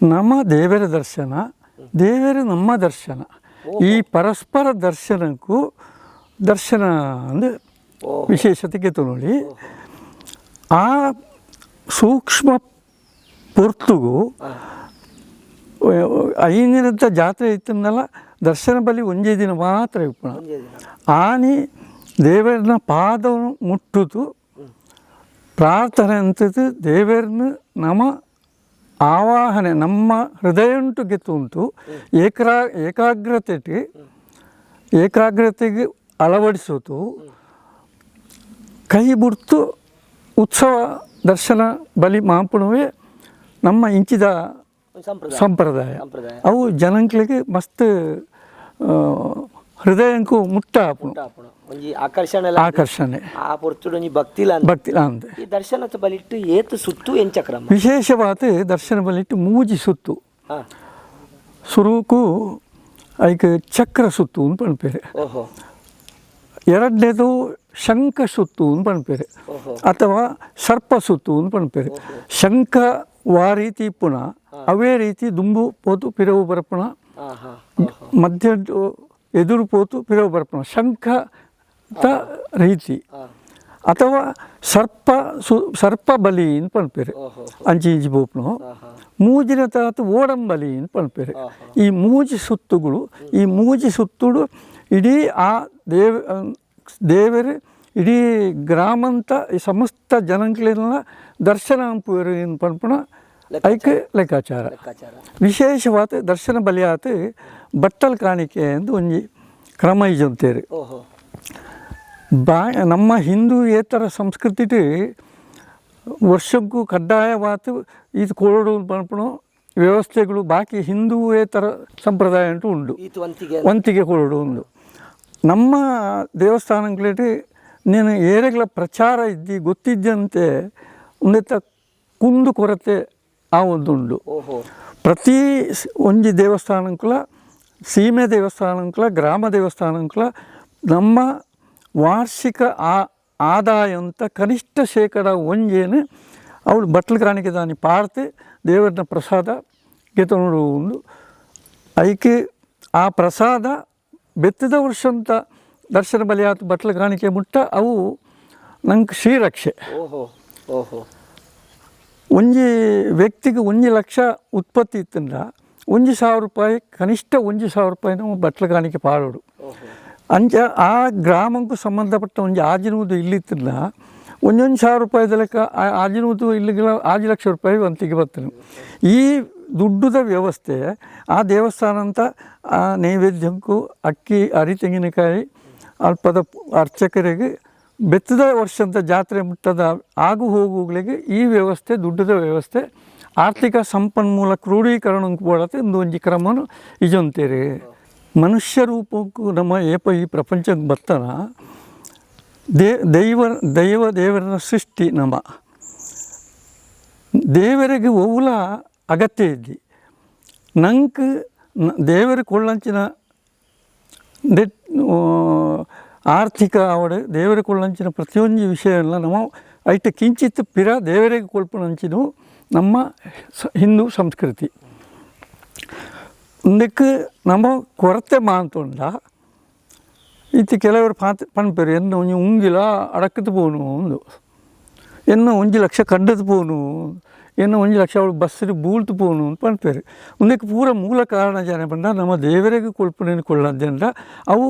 ನಮ್ಮ ದೇವರ ದರ್ಶನ, ದೇವರು ನಮ್ಮ ದರ್ಶನ, ಈ ಪರಸ್ಪರ ದರ್ಶನಕ್ಕೂ ದರ್ಶನ ಅಂದರೆ ವಿಶೇಷತೆಗೆ ನೋಡಿ. ಆ ಸೂಕ್ಷ್ಮ ಪೊರ್ತುಗು ಐನಿನಂತ ಜಾತ್ರೆ ಇತ್ತನ್ನಲ್ಲ ದರ್ಶನ ಬಲಿ ಒಂಜೇ ದಿನ ಮಾತ್ರ ಇಪ್ಪಣ. ಆನಿ ದೇವರನ್ನ ಪಾದವನ್ನು ಮುಟ್ಟುದು ಪ್ರಾರ್ಥನೆ ಅಂತದ್ದು ದೇವರನ್ನ ನಮ್ಮ ಆವಾಹನೆ ನಮ್ಮ ಹೃದಯ ಉಂಟು ಗೆತ್ತು ಉಂಟು ಏಕಾಗ್ರತೆಗೆ ಏಕಾಗ್ರತೆಗೆ ಅಳವಡಿಸೋದು ಕೈ ಬಿಡ್ತು ಉತ್ಸವ ದರ್ಶನ ಬಲಿ ಮಾಪುಣವೇ ನಮ್ಮ ಇಂಚಿದ ಸಂಪ್ರದಾಯ. ಅವು ಜನಗಳಿಗೆ ಮಸ್ತ್ ಹೃದಯಕ್ಕೂ ಮುಟ್ಟ ಆಕರ್ಷಣೆ ಆಕರ್ಷಣೆ ಆ ಪೊರ್ತುಡು ಭಕ್ತಿ ಭಕ್ತಿ ಅಂದೆ. ಈ ದರ್ಶನದ ಬಲಿಟ್ಟು ಏತು ಸುತ್ತು ಎಂಚಕ್ರಮ ವಿಶೇಷವಾದ ದರ್ಶನ ಬಲಿಟ್ಟು ಮೂಜಿ ಸುತ್ತು ಸುರುಕು ಐಕ್ ಚಕ್ರ ಸುತ್ತು ಅಂತ ಪನ್ಪೇರೆ, ಎರಡನೇದು ಶಂಖ ಸುತ್ತು ಅಂತ ಪನ್ಪೇರೆ ಅಥವಾ ಸರ್ಪ ಸುತ್ತು ಅಂತ ಪನ್ಪೇರೆ. ಶಂಖ ವಾ ರೀತಿ ಪುಣ ಅವೇ ರೀತಿ ದುಂಬು ಪೋತು ಪಿರವು ಬರಪುಣ, ಮಧ್ಯ ಎದುರು ಪೋತು ಪಿರವು ಬರಪುಣ ಶಂಖ ರೀತಿ. ಅಥವಾ ಸರ್ಪ ಸರ್ಪ ಬಲಿ ಪನ್ಪೇರು ಅಂಚಿ ಇಂಚಿ ಪೋಪುನು ಮೂಜಿನ ತಾತು ಓಡಂಬಲಿ ಪನ್ಪೇರು. ಈ ಮೂಜಿ ಸುತ್ತುಗಳು ಈ ಮೂಜಿ ಸುತ್ತುಡು ಇಡೀ ಆ ದೇವರು ಇಡೀ ಗ್ರಾಮಂತ ಈ ಸಮಸ್ತ ಜನಕ್ಲೆಲ್ಲ ದರ್ಶನ ಅಂಪುವೆರು ಪನ್ಪುನ ಐಕ್ ಲೆಕ್ಕಾಚಾರ. ವಿಶೇಷವಾದ ದರ್ಶನ ಬಲಿಯಾತ ಬಟ್ಟಲ್ ಕಾಣಿಕೆ ಎಂದು ಒಂಜಿ ಕ್ರಮ ಇಜೊಂತೇರು. ಬಾ ನಮ್ಮ ಹಿಂದೂಯೇತರ ಸಂಸ್ಕೃತಿಟ್ ವರ್ಷಕ್ಕೂ ಕಡ್ಡಾಯವಾತು ಇದು ಕೊರಡು ಪನ್ಪುನ ವ್ಯವಸ್ಥೆಗಳು ಬಾಕಿ ಹಿಂದೂಯೇತರ ಸಂಪ್ರದಾಯ ಅಂಟು ಉಂಡು, ವಂತಿಗೆ ಕೊರಡು ಉಂಡು. ನಮ್ಮ ದೇವಸ್ಥಾನಗಳಲ್ಲಿ ನೀನು ಏರೆಗಳ ಪ್ರಚಾರ ಇದ್ದಿ ಗೊತ್ತಿದ್ದಂತೆ ಒಂದೆತ್ತ ಕುಂದು ಕೊರತೆ ಆ ಒಂದುಂಡು. ಪ್ರತಿ ಒಂಜಿ ದೇವಸ್ಥಾನಕ್ಕಲ ಸೀಮೆ ದೇವಸ್ಥಾನಕ್ಕಲ ಗ್ರಾಮ ದೇವಸ್ಥಾನಕ್ಕಲ ನಮ್ಮ ವಾರ್ಷಿಕ ಆದಾಯ ಅಂತ ಕನಿಷ್ಠ 1% ಅವಳು ಬಟ್ಲು ಕಾಣಿಕೆ ದಾನಿ ಪಾರ್ತೆ ದೇವರನ್ನ ಪ್ರಸಾದ ಗೆತೊಂಡು ಉಂಡು. ಐಕೆ ಆ ಪ್ರಸಾದ ಬೆತ್ತದ ವರ್ಷಂತ ದರ್ಶನ ಬಲಿಯಾತು ಬಟ್ಲು ಕಾಣಿಕೆ ಮುಟ್ಟ ಅವು ನಂಗೆ ಶ್ರೀರಕ್ಷೆ. ಒಂಜಿ ವ್ಯಕ್ತಿಗೆ 1 ಲಕ್ಷ ಉತ್ಪತ್ತಿ ಇತ್ತಂದ 1,000 ರೂಪಾಯಿ ಕನಿಷ್ಠ 1,000 ರೂಪಾಯಿ ನಾವು ಬಟ್ಲು ಕಾಣಿಕೆ ಪಾಡೋಡು. ಅಂಚ ಆ ಗ್ರಾಮಕ್ಕೂ ಸಂಬಂಧಪಟ್ಟ ಒಂಜಿ ಆಜಿನೂದು ಇಲ್ಲಿತ್ತಲ್ಲ 1,000 ರೂಪಾಯಿದ ಲೆಕ್ಕ ಆಜಿನೂದು ಇಲ್ಲಿಗೆಲ್ಲ 5 ಲಕ್ಷ ರೂಪಾಯಿ ವಂತಿಗೆ ಬರ್ತದೆ. ಈ ದುಡ್ಡುದ ವ್ಯವಸ್ಥೆ ಆ ದೇವಸ್ಥಾನ ಅಂತ ಆ ನೈವೇದ್ಯಕ್ಕೂ ಅಕ್ಕಿ ಅರಿ ತೆಂಗಿನಕಾಯಿ ಅಲ್ಪದ ಅರ್ಚಕರಿಗೆ ಬೆತ್ತದ ವರ್ಷಂತ ಜಾತ್ರೆ ಮುಟ್ಟದ ಆಗು ಹೋಗುಗಳಿಗೆ ಈ ವ್ಯವಸ್ಥೆ ದುಡ್ಡದ ವ್ಯವಸ್ಥೆ ಆರ್ಥಿಕ ಸಂಪನ್ಮೂಲ ಕ್ರೋಢೀಕರಣ ಬೋಡತ್ತೆ ಒಂದು ಒಂಜಿ ಕ್ರಮನು ಇಜೊಂತೇರಿ. ಮನುಷ್ಯ ರೂಪಕ್ಕೂ ನಮ್ಮ ಏಪ ಈ ಪ್ರಪಂಚಕ್ಕೆ ಬರ್ತನ ದೈವ ದೈವ ದೇವರ ಸೃಷ್ಟಿ ನಮ್ಮ ದೇವರಿಗೆ ಒವ್ಲ ಅಗತ್ಯ ಇದ್ದಿ ನಂಗೆ ದೇವರ ಕೊಳ್ಳಂಚಿನ ಆರ್ಥಿಕ ಆವಡೆ ದೇವರ ಕೊಳ್ಳಂಚಿನ ಪ್ರತಿಯೊಂದು ವಿಷಯ ಎಲ್ಲ ನಮ್ಮ ಐಟ ಕಿಂಚಿತ್ ಪಿರ ದೇವರಿಗೆ ಕೊಳ್ಪನಂಚಿನ ನಮ್ಮ ಹಿಂದೂ ಸಂಸ್ಕೃತಿ. ಒಂದಕ್ಕೆ ನಮ್ಮ ಕೊರತೆ ಮಾತುಂಡ ಇತ್ತು ಕೆಲವರು ಪಾತ್ ಪನ್ಪೆರು ಎನ್ನ ಒಂಜಿ ಉಂಗಿಲ ಅಡಕ್ಕದ ಪೋನು ಒಂದು ಎನ್ನ 1 ಲಕ್ಷ ಕಂಡದ ಪೋನು ಎನ್ನ 1 ಲಕ್ಷ ಅವಳು ಬಸ್ಸಿಗೆ ಬೂಳ್ತು ಪೋನು ಅಂತ ಪನ್ಪೆರು. ಒಂದಕ್ಕೆ ಪೂರ ಮೂಲ ಕಾರಣ ಜನ ಪಂಡ ನಮ್ಮ ದೇವರಿಗೆ ಕೊಳ್ಪುನೇನು ಕೊಳ್ಳಂದ ಅವು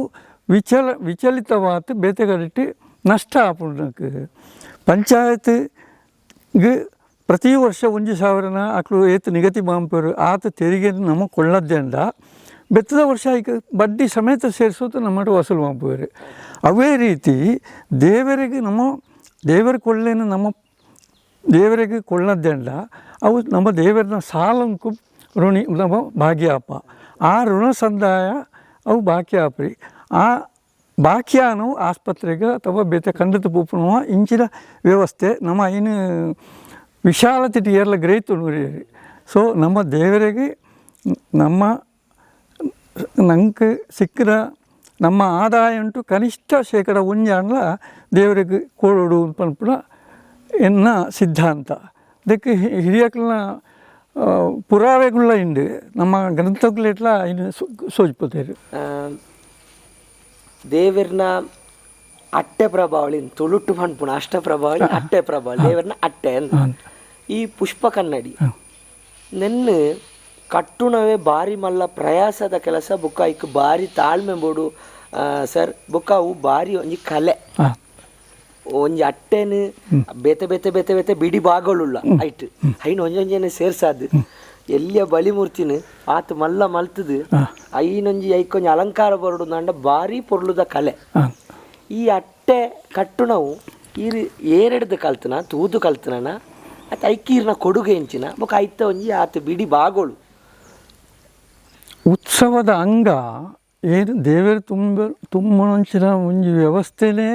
ವಿಚಲಿತವಾದ ಬೇತೆಗಡಿಟ್ಟು ನಷ್ಟ ಆಪುಂಡು. ಪಂಚಾಯತ್ಗೆ ಪ್ರತಿ ವರ್ಷ 1,000 ಅಕ್ಲು ಏತು ನಿಗದಿ ಮಾಂಪರು ಆತ ತೆರಿಗೆ ನಮ್ಮ ಕೊಳ್ಳದ್ದಂಡ ಬೆತ್ತದ ವರ್ಷ ಈಗ ಬಡ್ಡಿ ಸಮೇತ ಸೇರಿಸೋದು ನಮ್ಮ ವಸೂಲು ಮಾಂಪುವರು. ಅವೇ ರೀತಿ ದೇವರಿಗೆ ನಮ್ಮ ದೇವರ ಕೊಳ್ಳೇನು ನಮ್ಮ ದೇವರಿಗೆ ಕೊಳ್ಳದ್ದಂಡ ಅವು ನಮ್ಮ ದೇವರನ್ನ ಸಾಲಂಕು ಋಣಿ ನಮ್ಮ ಭಾಗ್ಯಪ್ಪ ಆ ಋಣ ಸಂದಾಯ ಅವು ಬಾಕಿ ಆಪ್ರಿ ಆ ಬಾಕಿಯಾನು ಆಸ್ಪತ್ರೆಗೆ ಅಥವಾ ಬೇತೆ ಖಂಡಿತ ಪೂಪುನುವ ಇಂಚಿನ ವ್ಯವಸ್ಥೆ ನಮ್ಮ ಇನ್ನು ವಿಶಾಲತೆ ಏರ್ಲ ಗ್ರಹಿತು ನೂರಿ. ಸೊ ನಮ್ಮ ದೇವರಿಗೆ ನಮ್ಮ ನಂಗೆ ಸಿಕ್ಕಿದ ನಮ್ಮ ಆದಾಯ ಉಂಟು ಕನಿಷ್ಠ 1% ದೇವರಿಗೆ ಕೊಡೋಡು ಪನ್ಪುನ ಎನ್ನ ಸಿದ್ಧಾಂತ. ಅದಕ್ಕೆ ಹಿರಿಯಕ್ಲನ ಪುರಾವೆಗುಳ್ಳ ಇಂಡು ನಮ್ಮ ಗ್ರಂಥಗಳೇಟ್ಲ ಇನ್ನು ಸೋಜ್ಪೋತೇರು. ದೇವರನ್ನ ಅಟ್ಟೆ ಪ್ರಭಾವಳಿ ತುಳುಟು ಪನ್ಪುಣ ಅಷ್ಟ ಪ್ರಭಾವಳಿ ಅಟ್ಟೆ ಪ್ರಭಾವಳಿ ದೇವರನ್ನ ಅಟ್ಟೆ ಅಂತ. ಈ ಪುಷ್ಪ ಕನ್ನಡಿ ನೆನ್ನೆ ಕಟ್ಟುಣವೇ ಬಾರಿ ಮಲ್ಲ ಪ್ರಯಾಸದ ಕೆಲಸ ಬುಕ್ಕ ಐಕ್ ಬಾರಿ ತಾಳ್ಮೆ ಬೋಡು ಸರ್ ಬುಕ್ಕ ಅವು ಬಾರಿ ಒಂಜಿ ಕಲೆ ಒಂಜಿ ಅಟ್ಟೆನು ಬೇತೆ ಬೇತೆ ಬೇತೆ ಬೇತೆ ಬಿಡಿ ಭಾಗಳುಳ್ಳ ಐಟ್ ಐನು ಒಂಜೊಂಜೆನೆ ಸೇರ್ಸಾದು ಎಲ್ಲಿಯ ಬಲಿಮೂರ್ತಿನ ಆತ ಮಲ್ಲ ಮಲ್ತದು ಐನೊಂಜಿ ಐಕೊಂಜಿ ಅಲಂಕಾರ ಬರಡು ಅಂಡ ಬಾರಿ ಪೊರ್ಲುದ ಕಲೆ. ಈ ಅಟ್ಟೆ ಕಟ್ಟುಣವು ಈರು ಏರೆಡ್ದು ಕಲ್ತನ ತೂದು ಕಲ್ತನ ಆತ ಐಕೀರ್ನ ಕೊಡುಗೆ ಎಂಚಿನ ಬೊಕ ಐತ ಒಂಜಿ ಆತ ಬಿಡಿ ಭಾಗಗಳು. ಉತ್ಸವದ ಅಂಗ ಏನು ದೇವರು ತುಂಬ ತುಂಬನಂಚಿನ ಒಂಜಿ ವ್ಯವಸ್ಥೆನೇ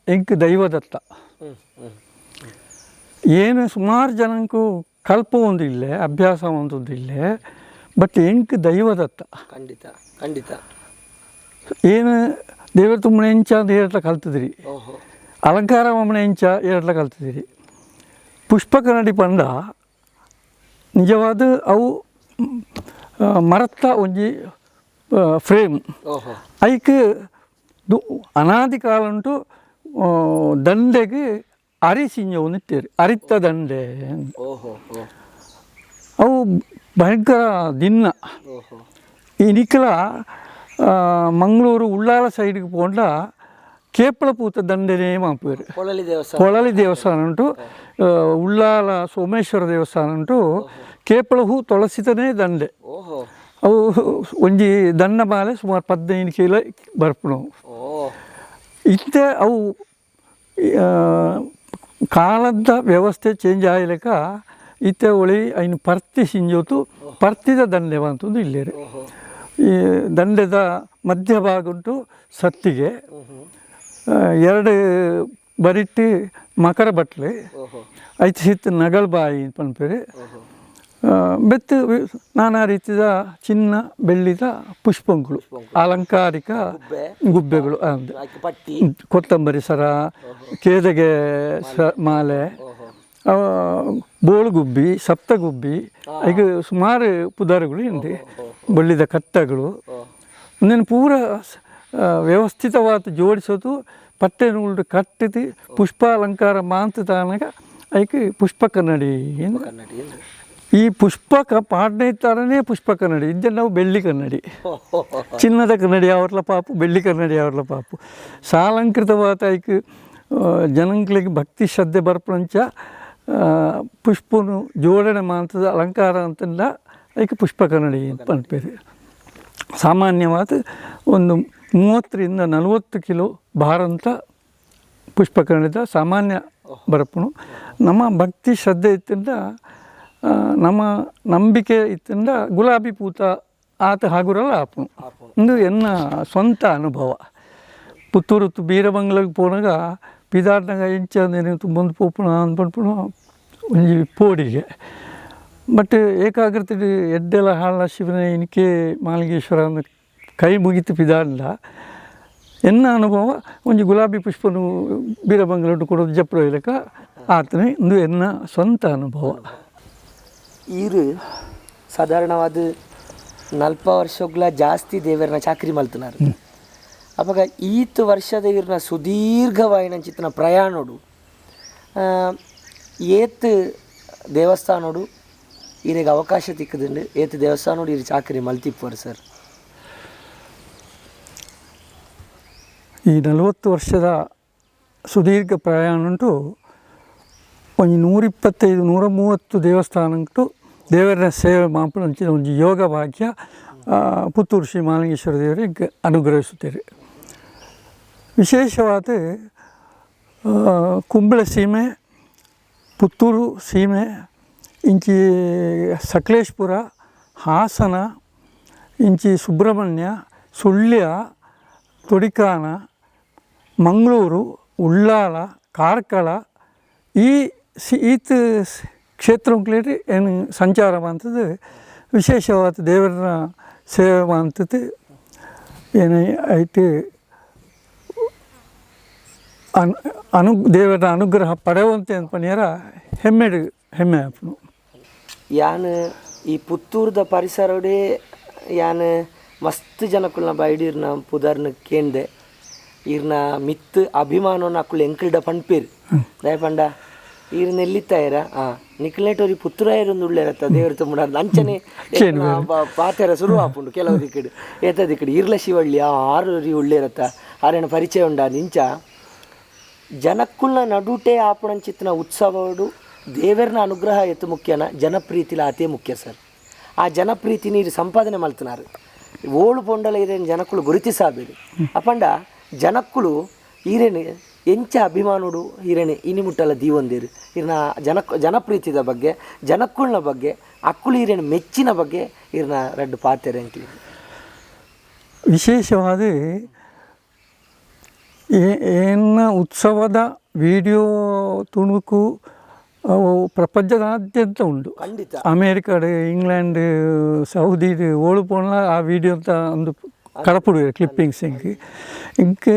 ಎಂಕ್ ದೈವದತ್ತ. ಏನು ಸುಮಾರು ಜನಕ್ಕೂ ಕಲ್ಪ ಒಂದು ಇಲ್ಲೇ ಅಭ್ಯಾಸ ಒಂದೊಂದು ಇಲ್ಲೇ ಬಟ್ ಎಂಕ್ ದೈವದತ್ತ. ಖಂಡಿತ ಖಂಡಿತ. ಏನು ದೇವರು ತುಂಬನ ಎಂಚ ಅಂತ ಏರಟ್ಲ ಕಲ್ತಿದ್ರಿ, ಅಲಂಕಾರ ಮಮ್ಮನ ಎಂಚ ಏರಟ್ಲ ಕಲ್ತಿದ್ರಿ. ಪುಷ್ಪ ಕನ್ನಡಿ ಪಂಡ ನಿಜವಾದ ಅವು ಮರತ್ತ ಒಂಜಿ ಫ್ರೇಮ್ ಐಕ್ ಅನಾದಿ ಕಾಲ ಉಂಟು. ದಂಡೆಗೆ ಅರಿ ಸಿಂಜವನ್ನು ಇತ್ತೇರು, ಅರಿತ ದಂಡೆ. ಅವು ಭಯಂಕರ ದಿನ. ಈ ನಿಕಲ ಮಂಗಳೂರು ಉಳ್ಳಾಲ ಸೈಡ್ಗೆ ಪೋಂಡ ಕೇಪಳ ಪೂತ ದಂಡೆನೇ ಮಾಪೇರು. ಪೊಳಲಿ ದೇವಸ್ಥಾನ ಉಂಟು, ಉಳ್ಳಾಲ ಸೋಮೇಶ್ವರ ದೇವಸ್ಥಾನ ಉಂಟು, ಕೇಪಳ ಹೂ ತೊಳಸಿತನೇ ದಂಡೆ. ಅವು ಒಂಜಿ ದಂಡ ಮಾಲೆ ಸುಮಾರು 15 ಕಿಲೋ ಬರ್ಪುಣವು. ಇತ್ತೆ ಅವು ಕಾಲದ ವ್ಯವಸ್ಥೆ ಚೇಂಜ್ ಆಯ್ಲೆಕ್ಕ ಇತ್ತೆ ಒಳಿ ಐನು ಪರ್ತಿ ಸಿಂಜೋತು ಪರ್ತಿದ ದಂಡೆ ಅಂತಂದು ಇಲ್ಲೇರು. ಈ ದಂಡೆದ ಮಧ್ಯಭಾಗ ಉಂಟು ಸತ್ತಿಗೆ, ಎರಡು ಬರಿಟ್ಟು ಮಕರ ಬಟ್ಲೆ, ಐತು ಸಿತ್ತು ನಗಲ್ಬಾಯಿ ಪನ್ಪೇರು, ಬೆತ್ತು ನಾನಾ ರೀತಿಯ ಚಿನ್ನ ಬೆಳ್ಳಿದ ಪುಷ್ಪಗಳು, ಅಲಂಕಾರಿಕ ಗುಬ್ಬೆಗಳು, ಕೊತ್ತಂಬರಿ ಸರ, ಕೇದಗೆ ಸ ಮಾಲೆ, ಬೋಳುಗುಬ್ಬಿ, ಸಪ್ತಗುಬ್ಬಿ, ಈಗ ಸುಮಾರು ಪುದಾರುಗಳು ಉಂಟು, ಬಳ್ಳಿದ ಕಟ್ಟಗಳು. ಒಂದೇನು ಪೂರ ವ್ಯವಸ್ಥಿತವಾದ ಜೋಡಿಸೋದು ಪಟ್ಟೆ ನೂಲು ಕಟ್ಟಿದು ಪುಷ್ಪ ಅಲಂಕಾರ ಮಾಂತ ತಾನಗ ಐಕೆ ಪುಷ್ಪ ಕನ್ನಡಿ. ಈ ಪುಷ್ಪಕ ಪಾಡ್ನೆ ಥರನೇ ಪುಷ್ಪ ಕನ್ನಡಿ ಇದ್ದೆ ನಾವು ಬೆಳ್ಳಿ ಕನ್ನಡಿ, ಚಿನ್ನದ ಕನ್ನಡಿ ಯಾವರ್ಲ ಪಾಪು, ಬೆಳ್ಳಿ ಕನ್ನಡಿ ಯಾವರ್ಲ ಪಾಪು. ಸಾಲಂಕೃತವಾದ ಐಕ್ ಜನಂಕ್ಲಿಗೆ ಭಕ್ತಿ ಶ್ರದ್ಧೆ ಬರ್ಪಂಚ ಪುಷ್ಪನು ಜೋಡಣೆ ಮಾಂತದ ಅಲಂಕಾರ ಅಂತಂದ ಐಕೆ ಪುಷ್ಪ ಕನ್ನಡಿ ಪನ್ಪೇರು. ಸಾಮಾನ್ಯವಾದ ಒಂದು 30 ರಿಂದ 40 ಕಿಲೋ ಭಾರಂತ ಪುಷ್ಪ ಕನ್ನಡಿದ ಸಾಮಾನ್ಯ ಬರಪುಣು. ನಮ್ಮ ಭಕ್ತಿ ಶ್ರದ್ಧೆ ಇತ್ತಿಂದ, ನಮ್ಮ ನಂಬಿಕೆ ಇತ್ತಿಂದ ಗುಲಾಬಿ ಪೂತ ಆತ ಹಾಗುರಲ್ಲ ಆಪುಣು. ಇದು ಎನ್ನ ಸ್ವಂತ ಅನುಭವ. ಪುತ್ತೂರು ಬೀರಬಂಗ್ಲಗೆ ಪೋನಾಗ ಪಿದಾಡ್ನಾಗ ಎಂಚ ತುಂಬೊಂದು ಪೋಪುಣ ಅಂದ್ಪನ್ಪುಣ ಒಂಜಿ ಪೋಡಿಗೆ. ಬಟ್ ಏಕಾಗ್ರತೆ ಎಡ್ಡೆಲ ಹಾಳ ಶಿವನ ಇನ್ಕೆ ಮಾಲಿಂಗೇಶ್ವರ ಅಂದ್ ಕೈ ಮುಗಿತು ಪಿದಾಡ್ಲ. ಎನ್ನ ಅನುಭವ ಒಂಜಿ ಗುಲಾಬಿ ಪುಷ್ಪನು ಬೀರಬಂಗ್ಲಡು ಕೊಡೋದು ಜಪ್ರೋ ಇಲಕ ಆತನೇ. ಇಂದು ಎನ್ನ ಸ್ವಂತ ಅನುಭವ. ಈರು ಸಾಧಾರಣವಾದ 40 ವರ್ಷಗಳ ಜಾಸ್ತಿ ದೇವರನ್ನ ಚಾಕ್ರಿ ಮಲ್ತನಾರು. ಅಪಗ ಈತ್ ವರ್ಷದ ಇರ್ನ ಸುದೀರ್ಘವಾಯಿನಂಚಿತ್ತಿನ ಪ್ರಯಾಣೋಡು ಏತ್ ದೇವಸ್ಥಾನೋಡು ಈರೆಗ್ ಅವಕಾಶ ತಿಕ್ಕದುಂಡು, ಏತ್ ದೇವಸ್ಥಾನೋಡು ಇರು ಚಾಕ್ರಿ ಮಲ್ತಿಪ್ಪರು ಸರ್? ಈ 40 ವರ್ಷದ ಸುದೀರ್ಘ ಪ್ರಯಾಣ ಉಂಟು. ಒಂಜಿ 125 130 ದೇವಸ್ಥಾನ ಉಂಟು ದೇವರ ಸೇವೆ ಮಾಪುನಂಚಿನ ಒಂಜಿ ಯೋಗ ಭಾಗ್ಯ ಪುತ್ತೂರು ಶ್ರೀ ಮಾಲಿಂಗೇಶ್ವರ ದೇವರಿಗೆ ಅನುಗ್ರಹಿಸುತ್ತೇವೆ. ವಿಶೇಷವಾದ ಕುಂಬಳ ಸೀಮೆ, ಪುತ್ತೂರು ಸೀಮೆ, ಇಂಚಿ ಸಕಲೇಶ್ಪುರ, ಹಾಸನ, ಇಂಚಿ ಸುಬ್ರಹ್ಮಣ್ಯ, ಸುಳ್ಯ, ತೊಡಿಕಾನ, ಮಂಗಳೂರು, ಉಳ್ಳಾಲ, ಕಾರ್ಕಳ, ಈ ಈತ್ ಕ್ಷೇತ್ರಕ್ಲೇರಿ ಏನು ಸಂಚಾರ ಮಂತದ್ದು ವಿಶೇಷವಾದ ದೇವರನ್ನ ಸೇವೆ ಮಂತದ್ದು ಏನು ಐತೆ ದೇವರ ಅನುಗ್ರಹ ಪಡೆಯುವಂತೆ ಅನ್ಪನಿಯರ ಹೆಮ್ಮೆಡು ಹೆಮ್ಮೆ ಆಪುನು. ಯಾನ್ ಈ ಪುತ್ತೂರ್ದ ಪರಿಸರಡೇ ಯಾನ್ ಮಸ್ತ್ ಜನಕುಲ್ನ ಬೈಡಿರ್ನ ಪುದರ್ನ ಕೇಂದೆ ಇರ್ನ ಮಿತ್ ಅಭಿಮಾನನ ಅಕುಲು ಎಂಕಲ್ಡ ಪನ್ಪೇರು. ದಾಯೆ ಪಂಡ ಈರ್ ನೆಲ್ಲಿತ್ತಾಯರ ನಿಕ್ಲೇಟ್ ಅವ್ರಿ ಪುತ್ತೂರಾಯರೊಂದು ಉಳ್ಳೇರತ್ತ ದೇವರು ತುಂಬುಡ ಅಂಚನೆ ಪಾತೆರ ಶುರು ಆಪುಂಡು ಕೆಲವು ದಿಕ್ಕಡು ಏತ ದಿಕ್ಕಡು ಇರ್ಲ ಶಿವಳ್ಳಿ ಆರು ಉಳ್ಳೇರತ್ತ ಆರೇನ ಪರಿಚಯ ಉಂಡ ನಿಂಚ ಜನಕ್ಕುಲ್ನ ನಡುಟೆ ಆಪುಣಂಚಿತ್ತಿನ ಉತ್ಸವಡು ದೇವರನ ಅನುಗ್ರಹ ಎತ್ತು ಮುಖ್ಯನ ಜನಪ್ರೀತಿಲ ಅತೇ ಮುಖ್ಯ ಸರ್. ಆ ಜನಪ್ರೀತಿ ನೀರು ಸಂಪಾದನೆ ಮಲ್ತನಾರು ಓಳು ಪೊಂಡಲ ಇರೇನು ಜನಕ್ಕುಲು ಗುರುತಿಸಾಬೇರು. ಅಪಂಡ ಜನಕ್ಕುಲು ಈರೇನು ಎಂಚ ಅಭಿಮಾನುಡು ಈರೇನು ಇನಿ ಮುಟ್ಟಲ ದೀವೊಂದೇರು ಇರ್ನ ಜನಪ್ರೀತಿದ ಬಗ್ಗೆ ಜನಕ್ಕುಲ್ನ ಬಗ್ಗೆ ಅಕ್ಕುಲು ಈರೇನು ಮೆಚ್ಚಿನ ಬಗ್ಗೆ ಇರ್ನ ರಡ್ಡು ಪಾತೆರೆ ಅಂಕಲಿ. ವಿಶೇಷವಾದ ಏನ ಉತ್ಸವದ ವಿಡಿಯೋ ತುಣುಕು ಅವು ಪ್ರಪಂಚದಾದ್ಯಂತ ಉಂಟು. ಖಂಡಿತ. ಅಮೇರಿಕಾಡ್, ಇಂಗ್ಲೆಂಡ್, ಸೌದಿ ಓಳು ಪೋಣ ಆ ವಿಡಿಯೋ ಅಂತ ಒಂದು ಕಡಪುಡು ಕ್ಲಿಪ್ಪಿಂಗ್ಸ್ ಇಂಕ್ ಇಂಕ್